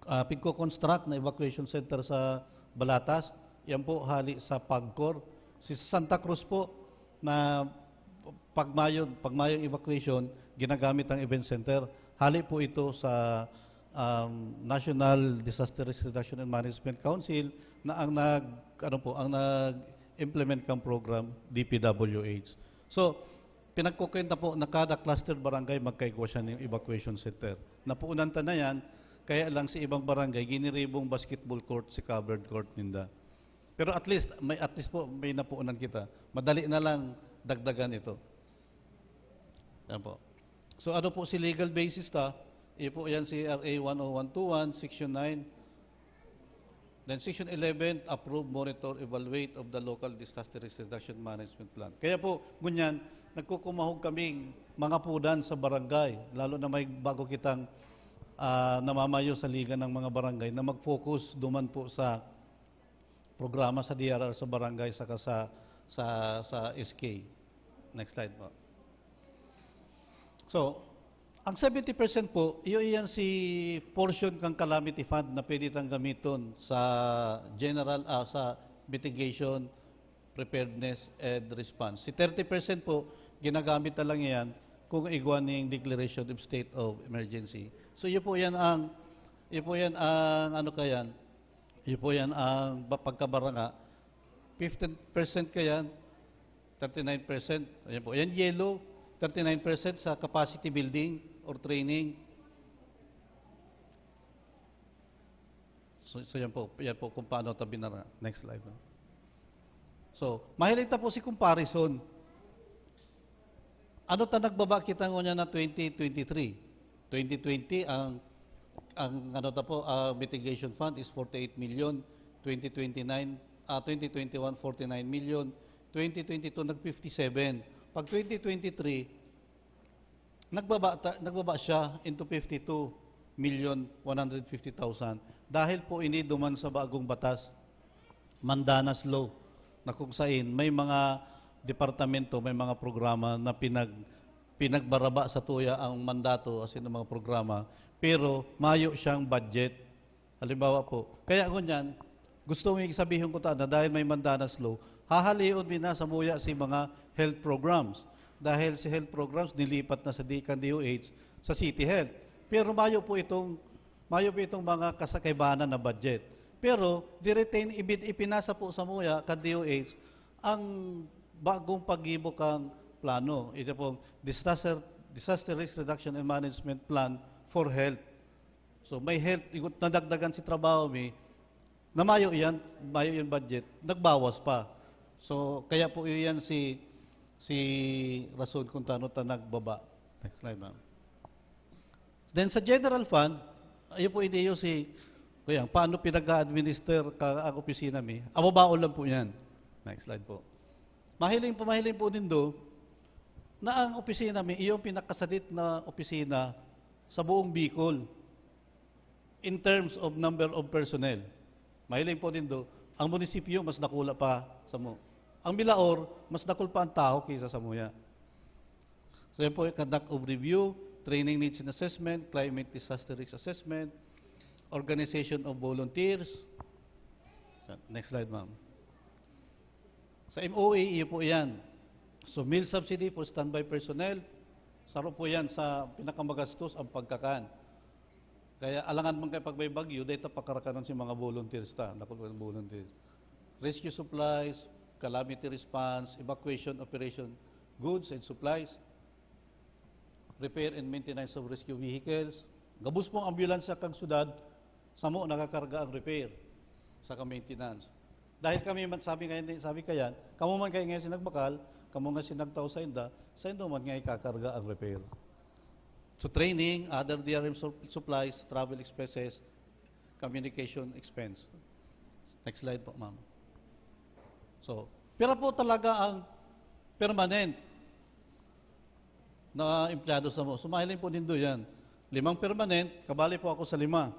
ah, pigko-construct na evacuation center sa Balatas. Yan po, hali sa PAGCOR. Si Santa Cruz po, na pag mayo, pag mayo evacuation, ginagamit ang event center. Hali po ito sa, um, National Disaster Risk Reduction and Management Council na ang nag, ano po, ang nag-implement kang program, D P W H. So, pinagkukwenta po na kada cluster barangay magkaigwa siya ng evacuation center. Napuunan ta na yan, kaya lang sa ibang barangay, giniribong basketball court si covered court ninda. Pero at least, may, at least po, may napuunan kita. Madali na lang dagdagan ito. Yan po. So ano po si legal basis ta? Iyo po yan si R A one oh one two one, Section nine. Then Section eleven, approve, monitor, evaluate of the local disaster risk reduction management plan. Kaya po, ngunyan, nagkukumahog kaming mga pudan sa barangay, lalo na may bago kitang, ah, namamayo sa Liga ng mga Barangay na mag-focus duman po sa programa sa D R R sa barangay saka sa, sa, sa S K. Next slide po. So, ang seventy percent po, iyo iyan si portion kang calamity fund na pwede tang gamiton sa general, ah, sa mitigation, preparedness, and response. Si thirty percent po, ginagamit na lang iyan kung igwa ning declaration of state of emergency. So, iyo po yan ang, iyo po yan ang, ano kayan, iyo po yan ang ba-, pagkabaranga. Fifteen percent kayan, thirty-nine percent. Ayan po. Ayan, yellow, thirty-nine percent sa capacity building or training. So, so yan po, yan po kung paano ta binara. Next slide, no? So, mahiling ta po si comparison. Ano ta nagbaba kita ngunyan na twenty twenty-three? Twenty twenty, ang, ang ano ta po, ah, mitigation fund is forty-eight million, twenty twenty-nine, ah, twenty twenty-one, forty-nine million, twenty twenty-two, nag fifty-seven. Pag twenty twenty-three, nagbaba ta-, nagbaba siya into fifty-two million one hundred fifty thousand dahil po ini duman sa bagong batas, Mandanas Law, na kung sain may mga departamento, may mga programa na pinag-, pinagbaraba sa tuya ang mandato, as in, ang mga programa, pero mayo siyang budget. Halimbawa po, kaya ngunyan, gusto mi sabihon ko ta na dahil may Mandanas Law, hahalion mi na samuya si mga health programs. Dahil si health programs nilipat na sa di-, kan D O H sa City Health. Pero mayo po itong, mayo po itong mga kasakaibanan na budget. Pero di-retain, ibid-, ipinasa po samuya kan D O H ang bagong paggibo kang plano. Ito pong disaster, Disaster Risk Reduction and Management Plan for Health. So, may health, igot nadagdagan si trabaho mi, na mayo iyan, mayo iyan budget, nagbawas pa. So, kaya po iyan si, si rason kung tano ta nagbaba. Next slide, ma'am. Then, sa general fund, ayo po, ideyo si, kaya, paano pinag-a-administer ka ang opisina mi? Ababaon lang po yan. Next slide po. Mahiling po, mahiling po nindo na ang opisina mi, iyo ang pinakasadit na opisina sa buong Bicol in terms of number of personnel. Mahiling po nindo, ang munisipyo mas dakula pa samo. Ang Milaor, mas dakul pa ang tawo kaysa samuya. So, yan po yung conduct of review, training needs and assessment, climate disaster risk assessment, organization of volunteers. Next slide, ma'am. Sa M O A, iyo po yan. So, meal subsidy for standby personnel, saro po yan sa pinakamagastos ang pagkakan. Kaya alangan man kayo pag may bagyo, dahil ta pakarakanan si mga volunteers ta, dakul po yung volunteers. Rescue supplies, calamity response, evacuation operation, goods and supplies, repair and maintenance of rescue vehicles. Gabos pong ambulansya kan syudad, samo nakakarga ang repair saka maintenance. Dahil kami man, sabi nga, sabi kayan, kamo man kayo ngayon sinagbakal, kamo nga sinagtao sa inda, sa indo man nga ikakarga ang repair. So training, other D R M sup-, supplies, travel expenses, communication expense. Next slide po, ma'am. So, pira po talaga ang permanent na empleyado samo? Sumahiling po nindo yan. Limang permanent, kabali po ako sa lima.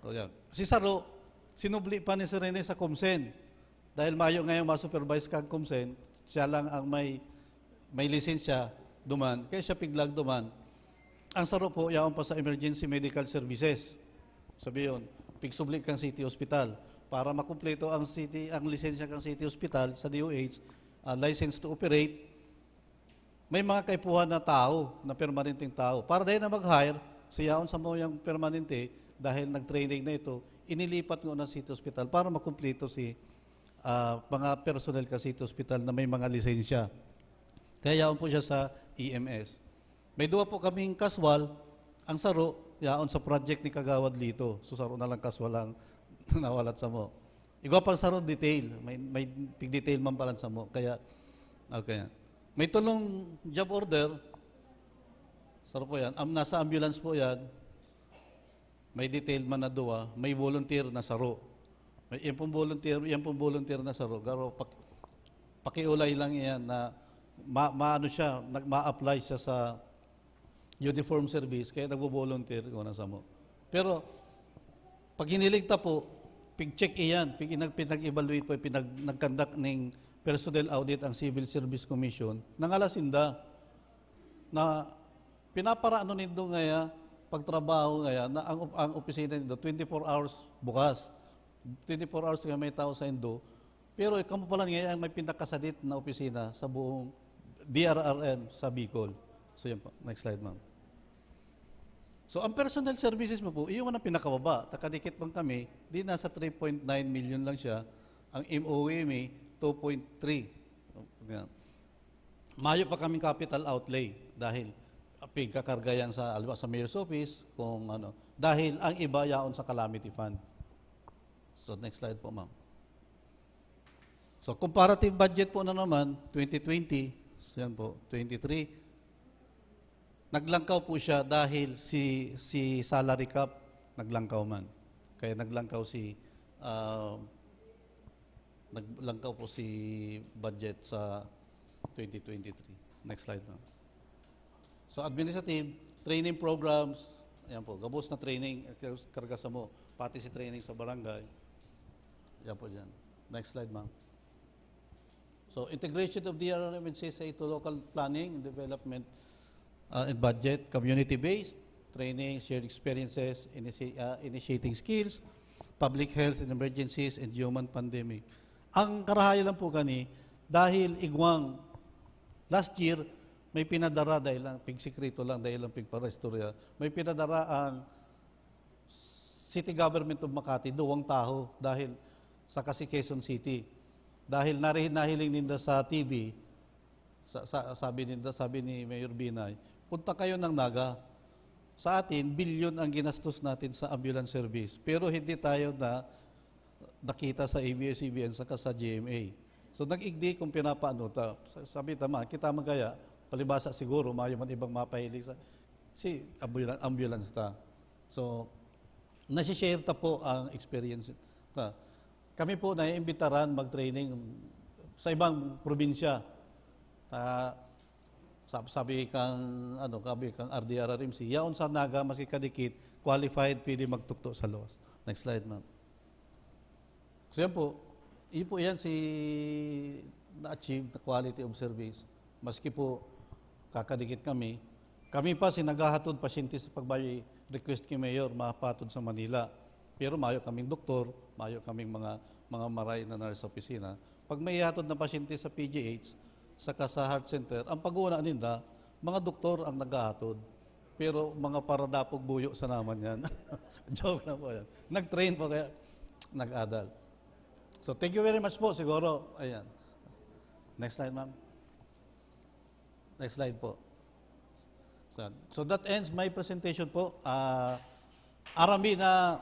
So, yan. Si Saro, sinubli pa ni Sir Rene sa Comsen. Dahil mayo ngayon ma-supervise kang Comsen, siya lang ang may, may lisensya duman, kaya siya piglag duman. Ang saro po, yaon pa sa emergency medical services. Sabi yun, pigsubli kang city hospital. Para makumpleto ang city, ang lisensya kang city hospital sa D O H, ah, license to operate, may mga kaipuhan na tao, na permanenteng tao. Para dahil na mag-hire, siyaon sa mga permanente, dahil nag-training na ito, inilipat ko ng city hospital para makumpleto si, ah, mga personnel ka city hospital na may mga lisensya. Kaya yaon po siya sa E M S. May duwa po kaming kaswal, ang saro, yaon sa project ni Kagawad Lito. So, saro na lang kaswal ang nawalat samo. Igwa pang saro, detail. May, may pig-detail man palan samo. Kaya, okay. May tulong job order. Saro po yan. Am, nasa ambulance po yan. May detail man na duwa, may volunteer na saro. May, yan pong volunteer, yan pong volunteer na saro. Garo, pak-, pakiulay lang yan na ma-, maano siya, nag-, ma-apply siya sa uniform service, kaya nagvo-volunteer ko na samo. Pero, pag hiniling ta po, pig-check iyan, pig-, nag-, pinag-evaluate po, pinag-, nag-conduct ning personnel audit ang Civil Service Commission, nangala sinda na pinaparano nindo ngaya, pagtrabaho ngaya, na ang, ang opisina nindo, twenty-four hours bukas. Twenty-four hours nga may tao sa indo. Pero kamo pala ngaya ang may pinakasadit na opisina sa buong D R R M sa Bicol. So, yan po. Next slide, ma'am. So, ang personal services mo po, iyon ang pinakababa. Takadikit man kami, di nasa three point nine million lang siya. Ang M O M E, two point three. Yan. Mayo pa kaming capital outlay dahil pigkakarga yan sa, halimbawa, sa mayor's office, kung ano. Dahil ang iba yaon sa calamity fund. So, next slide po, ma'am. So, comparative budget po na naman, twenty twenty, so yan po, twenty-three, naglangkaw po siya dahil si, si salary cap naglangkaw man. Kaya naglangkaw si, ah, naglangkaw po si budget sa twenty twenty-three. Next slide, ma'am. So, administrative, training programs, ayan po, gabos na training, karga samo, pati si training sa barangay. Yan po dyan. Next slide, ma'am. So, integration of D R R M and C S A to local planning and development, uh, and budget, community-based training, shared experiences, initi-, uh, initiating skills, public health and emergencies, and human pandemic. Ang karahayan lang po kani, dahil igwang last year, may pinadara, dahil lang pigsikreto lang, dahil lang pigparaistorya, may pinadara ang City Government of Makati, duwang taho dahil sa kasi Quezon City. Dahil nari-, nahiling ninda sa T V, sa, sa, sabi ninda, sabi ni Mayor Binay, "Punta kayo ng Naga. Sa atin, bilyon ang ginastos natin sa ambulance service, pero hindi tayo na nakita sa A B S C B N saka sa G M A." So, nag-igdi kung pinapaano ta. Sa-, sabi ta, "Ma, kita man kaya, palibasa siguro, mayo man ibang mapahiling sa, si ambulan-, ambulance ta." So, nasi-share ta po ang experience ta. Kami po naiimbitaran mag-training sa ibang probinsya. Ta, sab-, sabi kang, ano, sabi kang R D R R M C, yaon sa Naga, maski kadikit, qualified, pwede magtukdo sa lawas. Next slide, ma'am. So, yan po. Yun po yan si na-achieve na quality of service. Maski po kakadikit kami, kami pa si naghahatod pasyente sa pagbayo, request ki Mayor, mapatod sa Manila. Pero mayo kaming doktor, mayo kaming mga, mga maray na nurse sa opisina. Pag may ihatod na pasyente sa P G H, saka sa heart center, ang pag-uuna ninda, mga doktor ang naghahatod. Pero mga paradapog buyo sa naman yan. Joke lang po yan. Nag-train po kaya nag-adal. So, thank you very much po, siguro. Ayan. Next slide, ma'am. Next slide po. So, so that ends my presentation po. Ah, aram mi na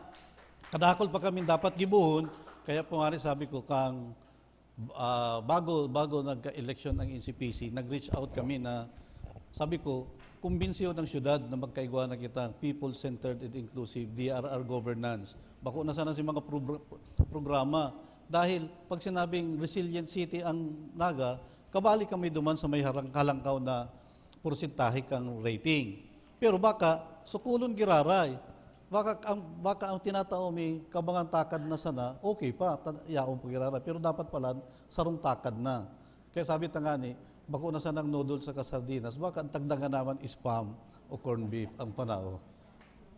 kadakul pa kami dapat gibohon, kaya po nga rin sabi ko, kang, ah, bago, bago nagka-eleksyon ang N C P C, nag-reach out kami na, sabi ko, kumbinsiyon ang syudad na magkaigwa na kita, people-centered and inclusive, D R R governance. Bako na sana si mga progr-, programa. Dahil pag sinabing resilient city ang Naga, kabali kami duman sa may harang-, halangkaw na porsyentahe kang rating. Pero baka, sukulon giraray. Baka ang, baka ang tinatao mi, kabangan takad na sana, okay pa, ta-, yaon pa giraray. Pero dapat pala, sarong takad na. Kaya sabi ta nga ni, bako na sanang noodle saka sardinas, baka ang tagdangan naman spam o corned beef ang panao.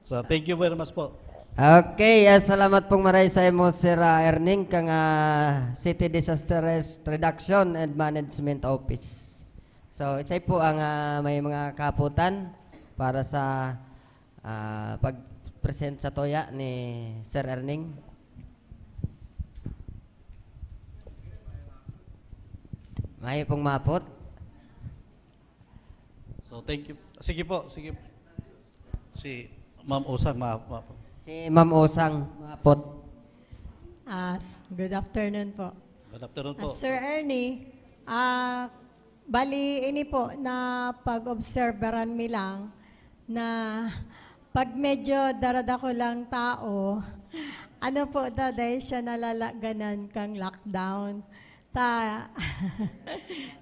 So, thank you very much po. Okay, ah, salamat pong maray sa imo, Sir, ah, Erning, kang, ah, City Disaster Risk Reduction and Management Office. So, isa po ang, ah, may mga kaputan para sa, ah, pag-present sa toya ni Sir Erning. May pong mapot. So, thank you. Sige po, sige po. Si Ma'am Osang, ma-, ma-, Si Ma'am Osang, mapot. Ah, s-, good afternoon po. Good afternoon po. Ah, Sir Ernie, ah, bali, ini po, na pag-obserbaran mi lang na pag medyo daradako lang tao, ano po, daday siya nalalaganan kang lockdown. Ta-,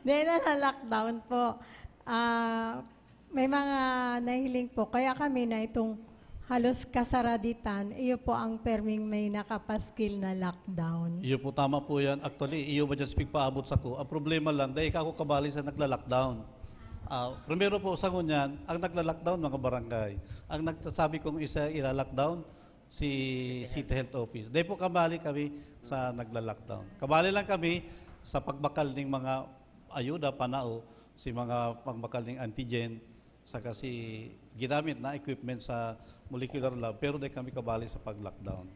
di na, na lockdown po. Ah, may mga nahiling po. Kaya kami na itong halos kasaraditan, iyo po ang perming may nakapaskil na lockdown. Iyo po, tama po yan. Actually, iyo ba dyan sa pigpaabot sa ko? Ang problema lang, dahil ako kabali sa nagla-lockdown. Ah, primero po, sa ngunyan, ang nagla-lockdown, mga barangay. Ang nagsasabi kong isa ila-lockdown, si City Health Office. Dahil po kabali kami sa nagla-lockdown. Kabali lang kami sa pagbakal ng mga ayuda, panao, si mga pagbakal ng antigen, saka si ginamit na equipment sa molecular lab, pero di kami kabali sa pag-lockdown.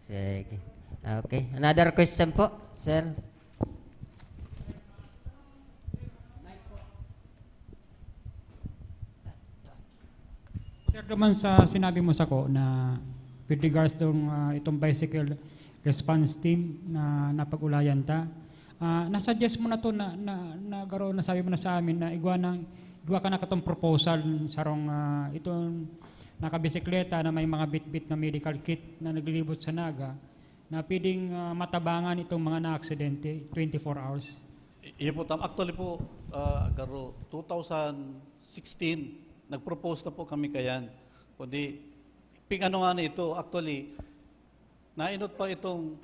Sige. Okay. Another question po, sir? Sir, duman sa sinabi mo sako na with regards tong, ah, itong bicycle response team na napag-ulayan ta, ah, nasuggest mo na to na, na, na garo, nasabi mo na sa amin na igwa ng, igwa ka na katong proposal sarong, ah, itong nakabisikleta na may mga bitbit na medical kit na naglilibot sa Naga na pwedeng, ah, matabangan itong mga naaksidente twenty-four hours. I-, iyo po, tam-, actually po, ah, garo, two thousand sixteen, nag-propose na po kami kayan. Kundi, pig-ano nga na ito, actually, nainot pa itong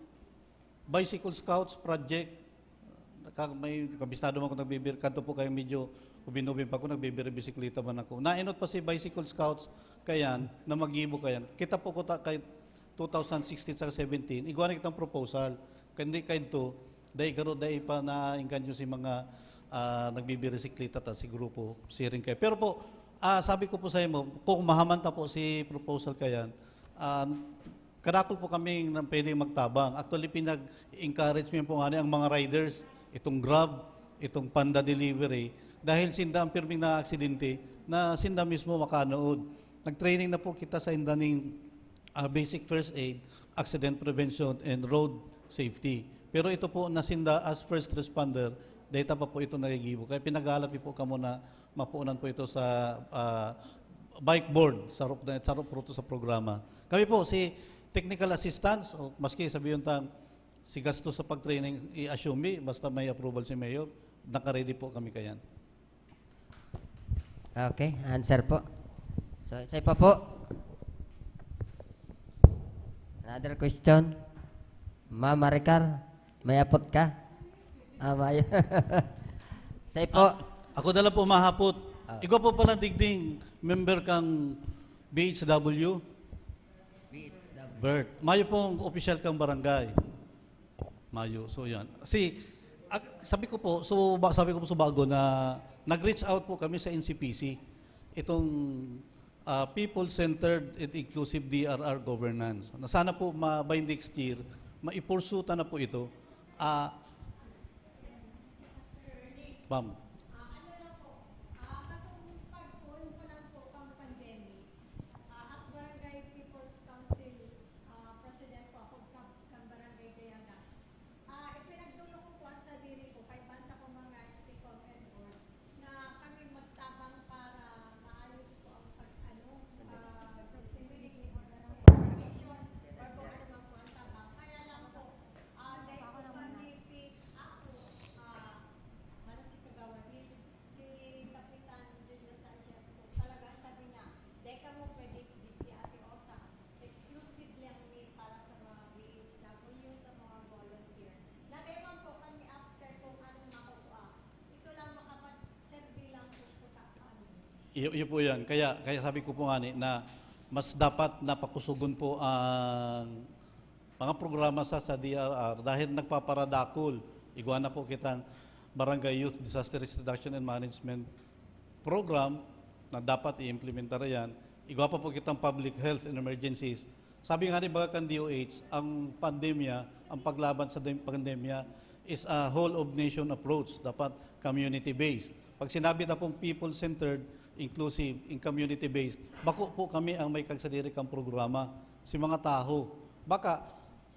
Bicycle Scouts Project. Ka-, may kabistado man ko nagbibir-, kanto po kayo medyo ubin-ubin pa ko, nagbibiri-bisikleta man ako. Nainot pa si Bicycle Scouts kayan, na magibo kayan. Kita po ko ta-, kay two thousand sixteen sa seventeen, igwa na kitang proposal. Kundi kaidto, dai garo, dai pa naengganyo si mga, ah, nagbibirisikleta ta si grupo, siring kayo. Pero po, ah, sabi ko po sa imo, kung mahaman ta po si proposal kayan, ah, kadakul po kami na pwedeng magtabang. Actually, pinag-encourage mi po nga ni ang mga riders, itong Grab, itong Panda Delivery, dahil sinda ang pirming naaksidente na sinda mismo makanood. Nag-training na po kita sa inda ning, ah, basic first aid, accident prevention, and road safety. Pero ito po na sinda as first responder, data pa po ito nagigibo. Kaya pinaghahalap po kamo na mapunan po ito sa, ah, bike board, sarop na, sarop po ito sa programa. Kami po, si technical assistance, o maski sabihin tang si gasto sa pag-training, i-assume mi, basta may approval si Mayor, naka-ready po kami kayan. Okay, answer po. So, isa pa po. Another question? Ma'am Maricar, may apot ka? Ah, mayo. Isa po. Ah, ako na lang po mahapot. Ah. Igwa po pala digding member kang B H W. B H W. Bert. Mayo pong opisyal kang barangay. Mayo. So, yan. Si, ah, sabi ko po, so, ba, sabi ko po sa bago na nag-reach out po kami sa N C P C. Itong, ah, people-centered and inclusive D R R governance. Na sana po ma-, by next year, maipursuta na po ito. Ah, ma'am. Ah, ano lang po, ah, katong pagtuon pa lang po pang pandemic, ah, as Barangay People's Council ah, President po ako kan, kan Barangay Gayaga. Ah, ipinagdulong ko po sa diri ko, kay bansa ko mga execom and board, na kami magtabang para maayos po ang pag, ano, ah, disseminating or ano, information, or kung ano man po ang tabang. Kaya lang po, ah, dahil po kami pick up po, ah, ano si Kagawad Lee, si Kapitan Junior Sanchez po, talaga sabi niya, "Dai kamo pwede digdi, Ate Osa, exclusively ang meet para sa mga B H W, sa mga volunteer. Nagaiwan po kami after kung anong makukuha. Ito lang makapagserbi lang po po ta kami." Iyo, iyo po yan. Kaya, kaya sabi ko po nga ni, na mas dapat na pakusugon po ang mga programa sa, sa D R R dahil nagpaparadakol. Igwa na po kitang Barangay Youth Disaster Risk Reduction and Management Program na dapat i-implementar yan. Igwa pa po kitang public health and emergencies. Sabi nga ni baga kan D O H, ang pandemya, ang paglaban sa dem- pandemya is a whole of nation approach. Dapat community-based. Pag sinabi na pong people-centered, inclusive, and community-based, bako po kami ang may kagsadiri kang programa. Si mga taho. Baka,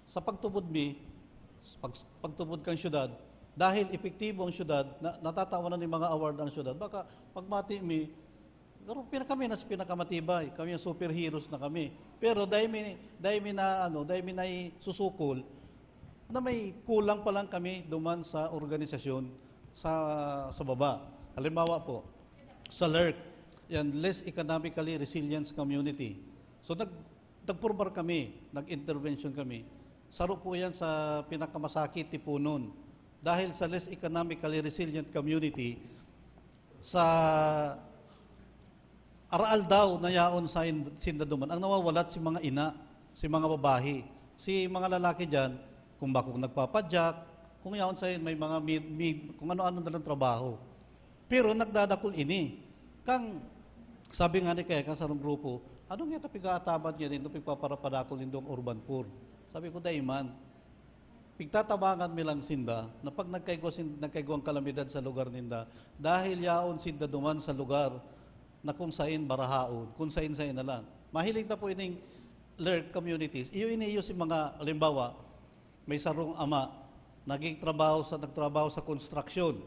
sa pagtubod mi, pag, pagtubod kang syudad, dahil epektibo ang syudad, na, natatawanan ni mga award ang syudad, baka pagmati mi, pero pina-, kami na sa pinakamatibay, kami ang superheroes na kami. Pero dahil mi, dahil mi na, ano, dahil mi naisusukol, na may kulang pa lang kami duman sa organisasyon sa, sa baba. Halimbawa po, sa LERC, yan, Less Economically Resilient Community. So, nag, nagpurbar kami, nag-intervention kami. Saro po yan sa pinakamasakit tipunon. Dahil sa less economically resilient community, sa aroaldaw na yaon sa in-, sinda duman, ang nawawalat si mga ina, si mga babahi, si mga lalaki diyan, kung bakong nagpapadyak, kung yaon sa may mga mid, mid, kung ano-ano na lang trabaho. Pero nagdadakul ini. Kang, sabi nga ni kaya, kang sarong grupo, "Ano nga ito pig-aataman niya dito, pigpaparapadakul nindong urban poor?" Sabi ko, "Dai man. Pigtatabangan mi lang sinda na pag nagkaigwa sin-, nagkaigwang kalamidad sa lugar ninda, dahil yaon sinda duman sa lugar na kung sain barahaon, kung sain-sain na lang." Mahiling ta po ining LERC communities. Iyo ini, iyo si mga, halimbawa, may sarong ama, naging trabaho sa, nagtrabaho sa construction.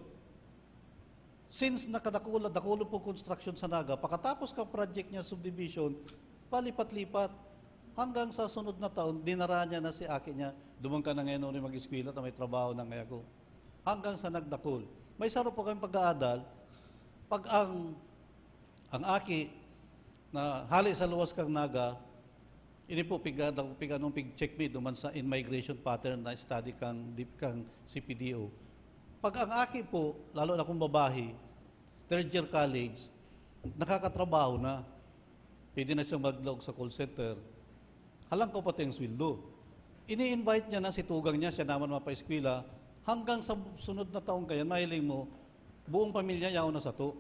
Since nakadakula, dakulo po construction sa Naga, pakatapos ka project niya subdivision, palipat-lipat. Hanggang sa sunod na taon, dinara niya na si aki niya, "Duman ka na ngayon uri mag-eskwela, ta may trabaho na ngayon ako." Hanggang sa nagdakul. May saro po kami pag-aadal, pag ang, ang aki na hali sa luwas kang Naga, ini po, pig-, pig-, anong pig-check mi duman sa in migration pattern na study kang, dip-, kang C P D O. Pag ang aki po, lalo na kung babae, third year college, nakakatrabaho na. Pwede na siyang maglaog sa call center. Halangkaw pati ang sweldo. Ini-invite niya na si tugang niya, siya naman mapaeskwela. Hanggang sa sunod na taon kayan, mahiling mo, buong pamilya yaon na sato.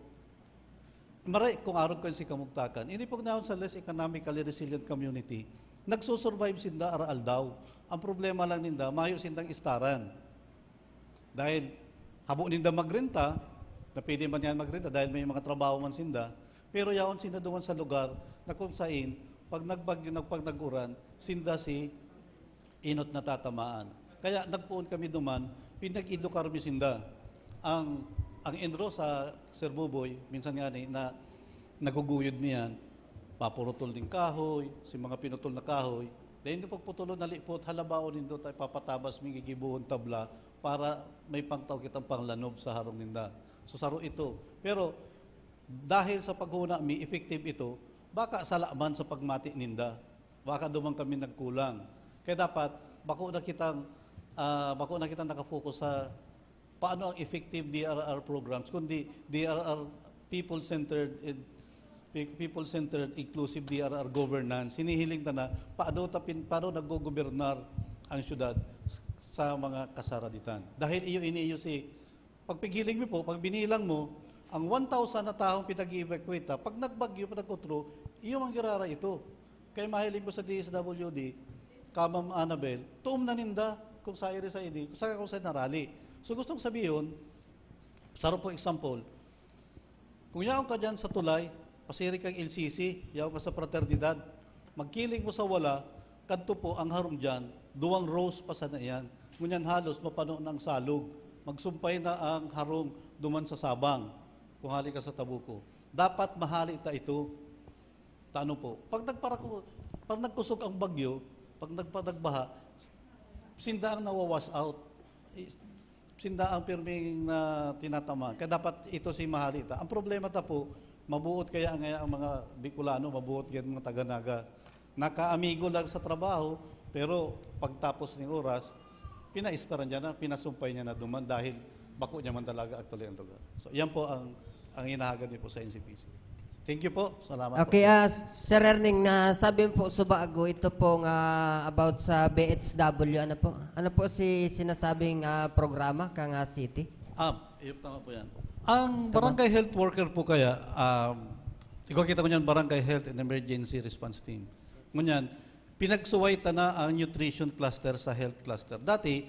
Maray, kung arog kan si kamugtakan. Ini pag naon sa less economically resilient community, nagsusurvive sinda aroaldaw. Ang problema lang ninda, mayo sindang istaran. Dahil habo ninda magrenta, na pwede man yan magrenta dahil may mga trabaho man sinda, pero yaon sinda duman sa lugar na kung sain, pag nagbagyo, nag-, pag nag-uran, sinda si inot natatamaan. Kaya nagpoon kami duman, pinag-edukar mi sinda. Ang, ang inro sa Sir Buboy, minsan nga ni, na naguguyod mi yan, papurutol ning kahoy, si mga pinutol na kahoy, dahil yung pagputulon na lipot, halabaon nindo tayo, papatabas mi gigibuhon tabla para may pangtao kitang panglanob sa harong ninda. So, saro ito. Pero, dahil sa paghuna mi, effective ito, baka sala man sa pagmati ninda. Baka duman kami nagkulang. Kaya dapat, bako na kitang, ah, bako na kitang nakafocus sa paano ang effective D R R programs, kundi D R R people-centered and pe-, people-centered, inclusive D R R governance. Hinihiling ta na, paano ta pin-, paano naggogobernar ang syudad s-, sa mga kasaraditan. Dahil iyo ini, iyo si, pag pighiling mi po, pag binilang mo, ang one thousand na taong pinag-evacuate ta, pag nagbagyo, pag nag-utro, iyo man girara ito. Kaya mahiling mo sa D S W D, ka, Ma'am Annabel, tuom na ninda kung sa iri sa ini, kung sa, kung sa narali. So, gustong sabihon, saro po example, kung yaon ka dyan sa tulay, pasiri kang L C C, yaon ka sa Fraternidad, magkiling mo sa wala, kadto po ang harong dyan, duwang rows pa sana iyan. Ngunyan halos mapano na ang salog, magsumpay na ang harong duman sa Sabang, kung hali ka sa Tabuco. Dapat mahali ta ito. Tano po, pag nagparaku-, pag nagkusog ang bagyo, pag nagpadagbaha, sinda ang nawa-wash out. I-, sinda ang pirming na tinatama. Kaya dapat ito si mahali ta. Ang problema ta po, mabuot kaya ngaya ang mga Bicolano, mabuot kaya ang mga taga-Naga. Nakaamigo lang sa trabaho, pero pagtapos ng oras, pinaistaran niya na, pinasumpay niya na duman dahil bako niya man talaga actually ang lugar. So, yan po ang, ang hinahagad niyo po sa N C P C. Thank you po. Salamat Okay, po. ah, Sir Erning, na sabi mo po sa bago, ito pong ah, about sa B H W, ano po? Ano po si sinasabing ah, programa kang ah, city? Ah, yun, tama po yan. Ang Tama. barangay health worker po kaya, um, ikaw kita ko niyan, Barangay Health and Emergency Response Team. Ngunyan, pinagsuway ta na ang nutrition cluster sa health cluster. Dati,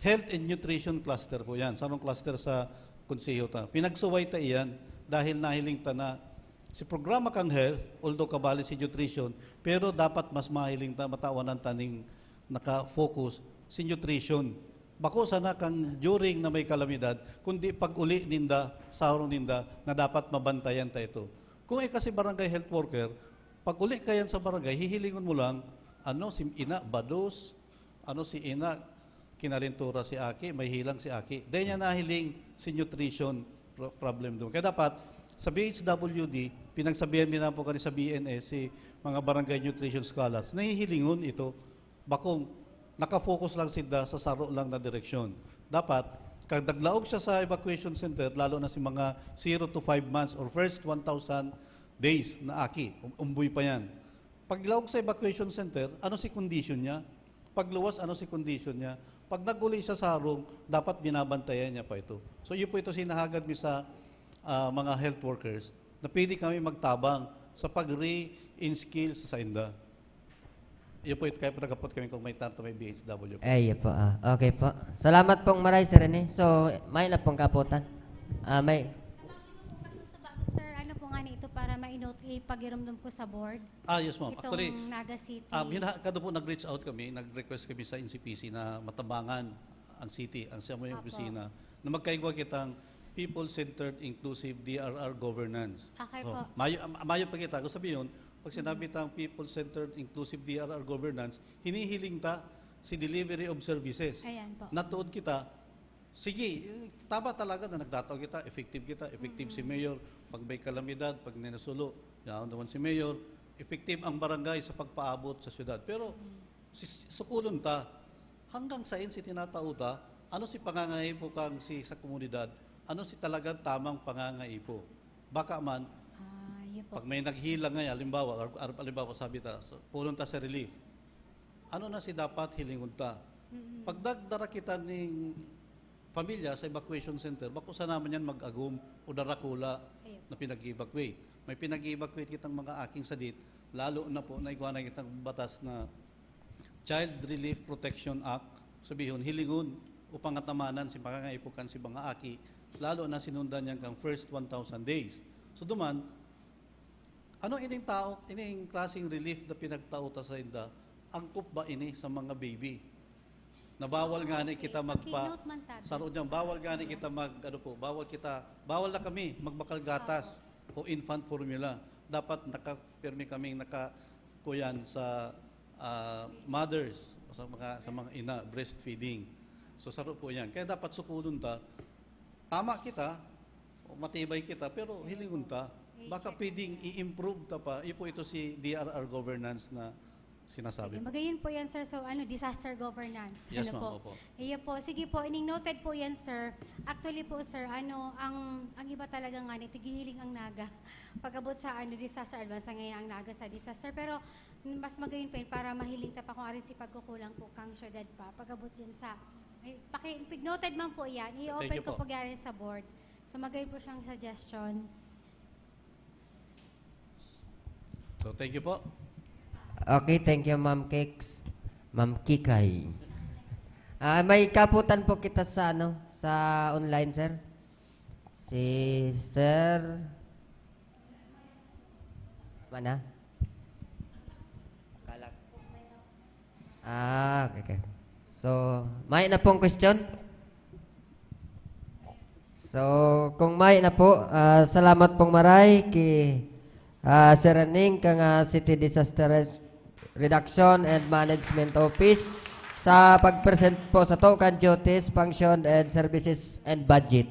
health and nutrition cluster po yan. Sarong cluster sa konseho ta. Pinagsuway ta iyan dahil nahiling ta na si programa kang health, although kabali si nutrition, pero dapat mas mahiling ta, matawanan ta ning naka-focus si nutrition. Bako sana kang during na may kalamidad, kundi pag-uli ninda, sa harong ninda, na dapat mabantayan ta ito. Kung ika si barangay health worker, pag-uli ka yan sa barangay, hihilingon mo lang, ano, si ina, bados, ano, si ina, kinalintura si aki, may hilang si aki. Dahil niya nahiling si nutrition pro-, problem doon. Kaya dapat, sa B H W D, pinagsabihan mi na po kani sa B N S, si mga barangay nutrition scholars, nahihilingon ito. Bakong nakafocus lang sinda sa saro lang na direksyon. Dapat, kag naglaog siya sa evacuation center, lalo na si mga zero to five months or first one thousand days na aki, um-, umboy pa yan. Paglaog sa evacuation center, ano si condition niya? Pagluwas, ano si condition niya? Pag nag-uli siya sa harong, dapat binabantayan niya pa ito. So, iyo po ito sinahagad mi sa ah, mga health workers na pwede kami magtabang sa pag-re-inskill sa sainda. Iyo po, it-, kaya po nagkapot kami kung may tanto may B H W po. Ay, iyo po. Ah. Okay po. Salamat pong maray, Sir Rene. So, may na pong kaputan. Ah, may Sa bago, sir, ano po nga nito para ma-note, ipagirumdum ko sa board? Ah, yes, ma'am. Itong Actually, Naga City. um, hina-, kado po nag-reach out kami, nag-request kami sa N C P C na matabangan ang city, ang sa may Apo. opisina, na magkaigwa kitang people-centered, inclusive D R R governance. Okay So, po. mayo, am-, mayo pa kita. Kung sabihin, pag sinabi tang people-centered, inclusive D R R governance, hinihiling ta si delivery of services. Ayan po. Natuod kita, sige, eh, tama talaga na nagdataw kita, effective kita, effective si mayor, pag may kalamidad, pag ninasulo, yaon naman si mayor, effective ang barangay sa pagpaabot sa syudad. Pero, si, sukulon ta, hanggang sain si tinatao ta, ano si pangangaipo kang si sa komunidad, ano si talagang tamang pangangaipo. Baka man, Ah, yun po. pag may naghilang ngayon, halimbawa, ar-, ar-, halimbawa, sabi ta, so, pulong ta sa relief. Ano na si dapat hilingon ta? Mm-mm. Pag nagdara kita ning pamilya sa evacuation center, bako sana man yan mag-agom o darakula Ayun. na pinag-evacuate. May pinag-evacuate kitang mga aking sadit, lalo na po na igwa na kitang batas na Child Relief Protection Act, sabihon, hilingon o pangatamanan si pangangaipukan si mga aki, lalo na sinundan niyan kang first one thousand days. So, duman, ano ining tao, ining klaseng relief na pinagtao ta sa inda, angkop ba ini sa mga baby? Na bawal nga ni kita magpa-, Keynote man tabi. Saro dyan, bawal nga ni kita mag, ano po, bawal kita, bawal na kami magbakal gatas o infant formula. Dapat nakapirmi kaming naka-, kuyan sa ah, mothers, sa mga, sa mga ina, breastfeeding. So, saro po yan. Kaya dapat sukulon ta. Tama kita, o matibay kita, pero hilingon ta. Baka pwedeng i-improve ta pa. Ipo ito si D R R governance na sinasabi Sige, mo. Magayon po yan, sir. So, ano, disaster governance. Yes, Ano ma'am. po? Opo. Iyo po. Sige po, ining noted po yan, sir. Actually po, sir, ano, ang, ang iba talaga nga ni, tighihiling ang naga. Pag-abot sa, ano, disaster advance, ngayon ang naga sa disaster. Pero, mas magayon pa yun para mahiling ta pa kung arin si pagkukulang po kang syudad pa. Pag-abot dyan sa, ay, paki-, pig-noted man po yan. I-open Thank you ko po. po yan sa board. So, magayon po siyang suggestion. So, thank you po. Okay, thank you, Ma'am Cakes. Ma'am Kikay. Ah, may kaputan po kita sa, ano, sa online, sir. Si Sir Mana? Kalak. Ah, okay, okay. So, may na pong question? So, kung may na po, ah, salamat pong maray ki, ah, Sir Rening kang, ah, City Disaster Res-, Reduction and Management Office sa pag-present po sato kan duties, function, and services and budget.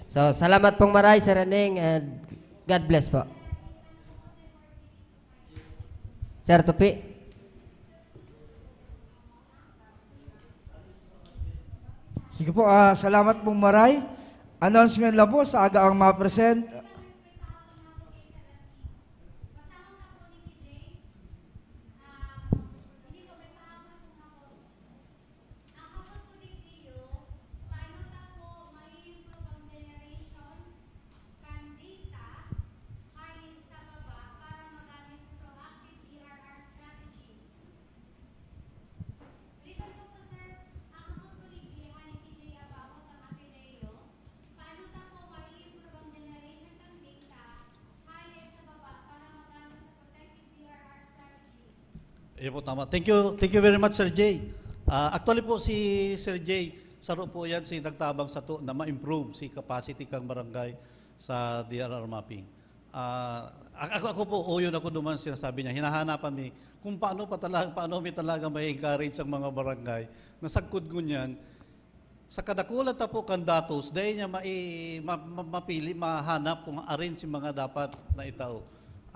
So, salamat pong maray, Sir Rening, and God bless po. Sir Tupi. Sige po, ah, salamat pong maray. Announcement lang po sa aga ang ma-present. Iyo po, tama. Thank you, thank you very much, Sir Jay. Ah, actually po, si Sir Jay, saro po yan si nagtabang sato na ma-improve si capacity kang barangay sa D R R mapping. Ah, a-, ako, ako po, uyon ako duman sinasabi niya. Hinahanapan mi kung paano pa talaga, paano mi talaga may encourage ang mga barangay na sagkod ngunyan, sa kadakulan ta po kan datos, dai niya mai-, ma-, ma-, mapili, mahanap kung arin si mga dapat na itao.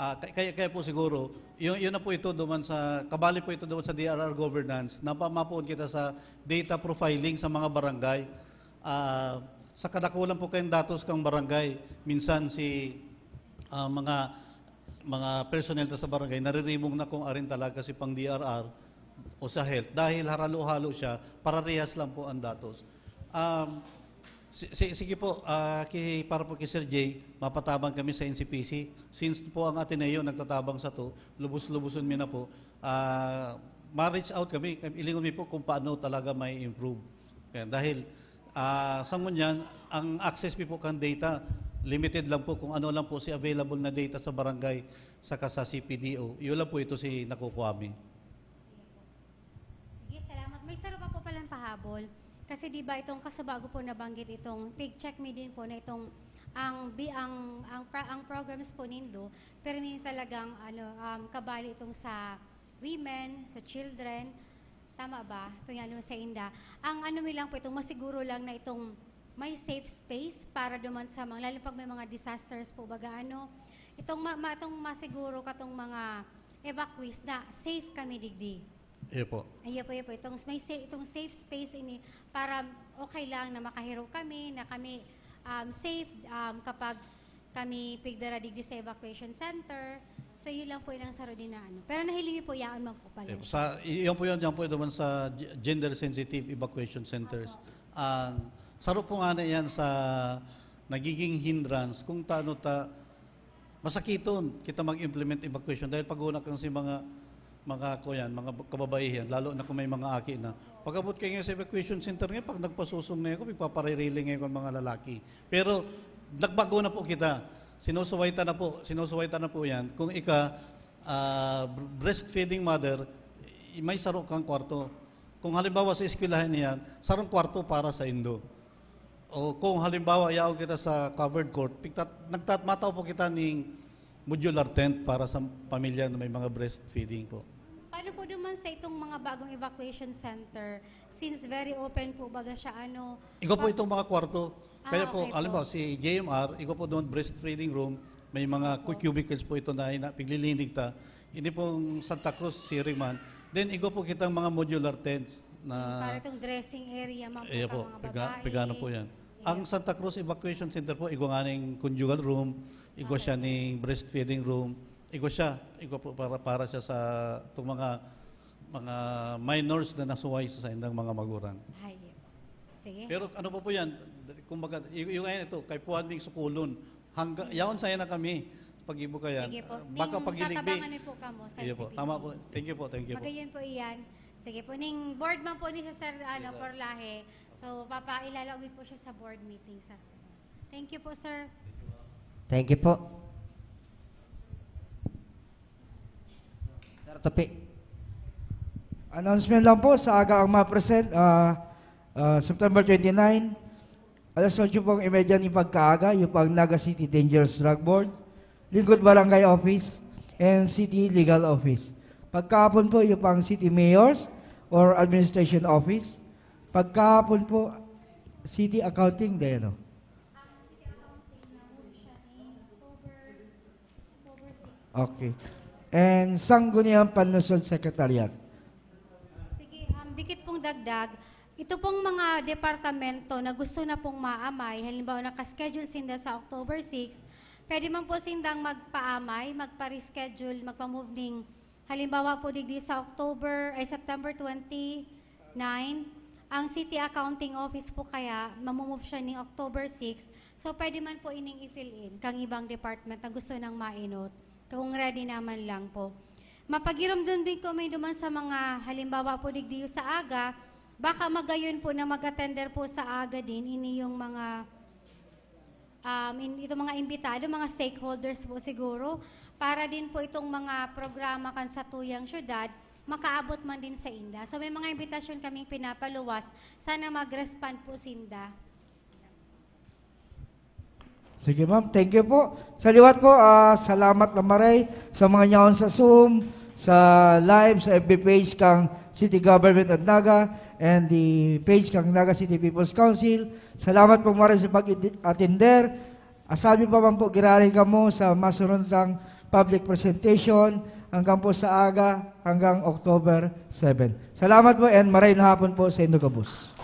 Ah, kay-, kaya, kaya po siguro, yun, yun na po ito duman sa, kabali po ito duman sa D R R governance, na pamapuon kita sa data profiling sa mga barangay. Ah, sa kadakulan po kayong datos kang barangay, minsan si, ah, mga mga personnel ta sa barangay, naririmong na kung arin talaga si pang D R R o sa health dahil haralo-halo siya, pararehas lang po ang datos. Um, si, si, sige po, ah, ki, para po kay Sir Jay, mapatabang kami sa N C P C. Since po ang Ateneo nagtatabang sato, lubos-luboson mi na po. Ah, ma-reach out kami, ilingon mi po kung paano talaga may improve. Kaya dahil, ah, sa ngunyan, ang access mi po kan data, limited lang po kung ano lang po si available na data sa barangay saka sa C P D O. Yun lang po ito si nakukuha mi. Sige, salamat. May saro pa po palang pahabol. Kasi di ba itong kasubago po nabanggit itong pig-check mi din po na itong ang bi-, ang ang pra-, ang programs po nindo, pero may talagang ano, um, kabali itong sa women, sa children. Tama ba? Itong ano sa inda. Ang ano mi lang po, itong masiguro lang na itong may safe space para duman sa mga, lalo pag may mga disasters po, baga ano, itong, ma, ma, itong masiguro katong mga evacuees na safe kami digdi. Iyo po. Iyo po, iyo po. Itong, may sa, itong safe space ini para okay lang na makahiro kami, na kami um, safe um, kapag kami pigdara digdi sa evacuation center. So, yun lang po ilang saro din na ano. Pero nahiling niyo po, yaon man po pala. Eh, sa, y- yan po yun, yan po yun naman sa g- gender-sensitive evacuation centers. Ang saro po nga na yan sa nagiging hindrance kung taano ta masakiton kita mag-implement evacuation dahil pag-una kang si mga mga kuyan, mga kababaihan, lalo na kung may mga aki na. Pag-abot kayo ngayon sa evacuation center ngayon, pag nagpasusong ngayon ko, pagpapaririling ngayon ko ang mga lalaki. Pero nagbago na po kita. Sinusuway ta na po, sinusuway ta na po yan. Kung ika, ah, breastfeeding mother, may saro kang kwarto. Kung halimbawa sa eskwelahan niyan, sarong kwarto para sa indo. O kung halimbawa, yaon kita sa covered court, pigtat, nagtat, matao po kita ning modular tent para sa pamilya na may mga breastfeeding po. Paano po naman sa itong mga bagong evacuation center? Since very open po baga siya, ano? Igo po itong mga kwarto. Kaya Ah, po, okay po. Alam mo, si J M R, igo po doon breastfeeding room, may mga Opo. Cubicles po ito na, na piglilinig ta. Ini pong Santa Cruz, Siriman. Then, igo po kitang mga modular tents na Para itong dressing area, ma'am, Iya po, po, mga piga, babae. pigano po yan. Iya. Ang Santa Cruz Evacuation Center po, igwa nga ning conjugal room, igwa Okay. siya ning breastfeeding room, igwa siya, igwa po para, para siya sa itong mga mga minors na nasuway sa saindang mga magurang. Ay, sige. Pero ano pa po yan? Kumbaga, y- yung ngayon ito, kay Puan Ming Sukulon, hangga, yaon saya na kami, pag-ibo ka yan. Sige po. Baka Ting-, pag-iligbi. tatabangan niyo po kamo sa Iyo po, N C P C. Tama po. Thank you po, thank you po. Magayon po iyan. Sige po, ning board man po ni Sir ano, Porlahe. So, papailalagay po siya sa board meeting sa susunod. Thank you po, sir. Thank you po. Sir Tupi. Announcement lang po sa aga ang ma-present, ah, ah, September twenty-nine, alas otso pong imedya ni pagkaaga, yung pang Naga City Dangerous Drug Board, Lingkod Barangay Office, and City Legal Office. Pagkahapon po, yung pang City Mayors or Administration Office. Pagkahapon po, City Accounting, de, no? Okay. And Sangguniang Panlungsod Secretariat. Sige, um, dikit pong dagdag. Ito pong mga departamento na gusto na pong maamay, halimbawa naka-schedule sinda sa October six, pwede man po sindang magpaamay, magpa-reschedule, magpa-move ning, halimbawa po digdi sa October, ay September twenty-nine, ang City Accounting Office po kaya, mamumove siya ning October six. So, pwede man po ining i-fill in kang ibang department na gusto nang mainot. Kung ready naman lang po. Mapagiromdom din kami duman sa mga, halimbawa po, digdiyo sa aga, baka magayon po na mag-attender po sa aga din, ini yung mga, um, in, itong mga imbitado, mga stakeholders po siguro, para din po itong mga programa kan satuyang syudad, makaabot man din sa inda. So, may mga imbitasyon kaming pinapaluwas. Sana mag-respond po sinda. Sige, ma'am. Thank you po. Sa liwat po, ah, salamat na maray sa mga nyaon sa Zoom, sa live, sa F B page kang City Government of Naga, and the page kang Naga City People's Council. Salamat po maray sa pag-atender. Asabi pa man po, giraray kamo sa masunod kang public presentation hanggang po sa aga, hanggang October seven. Salamat po and maray na hapon po sa indo gabos.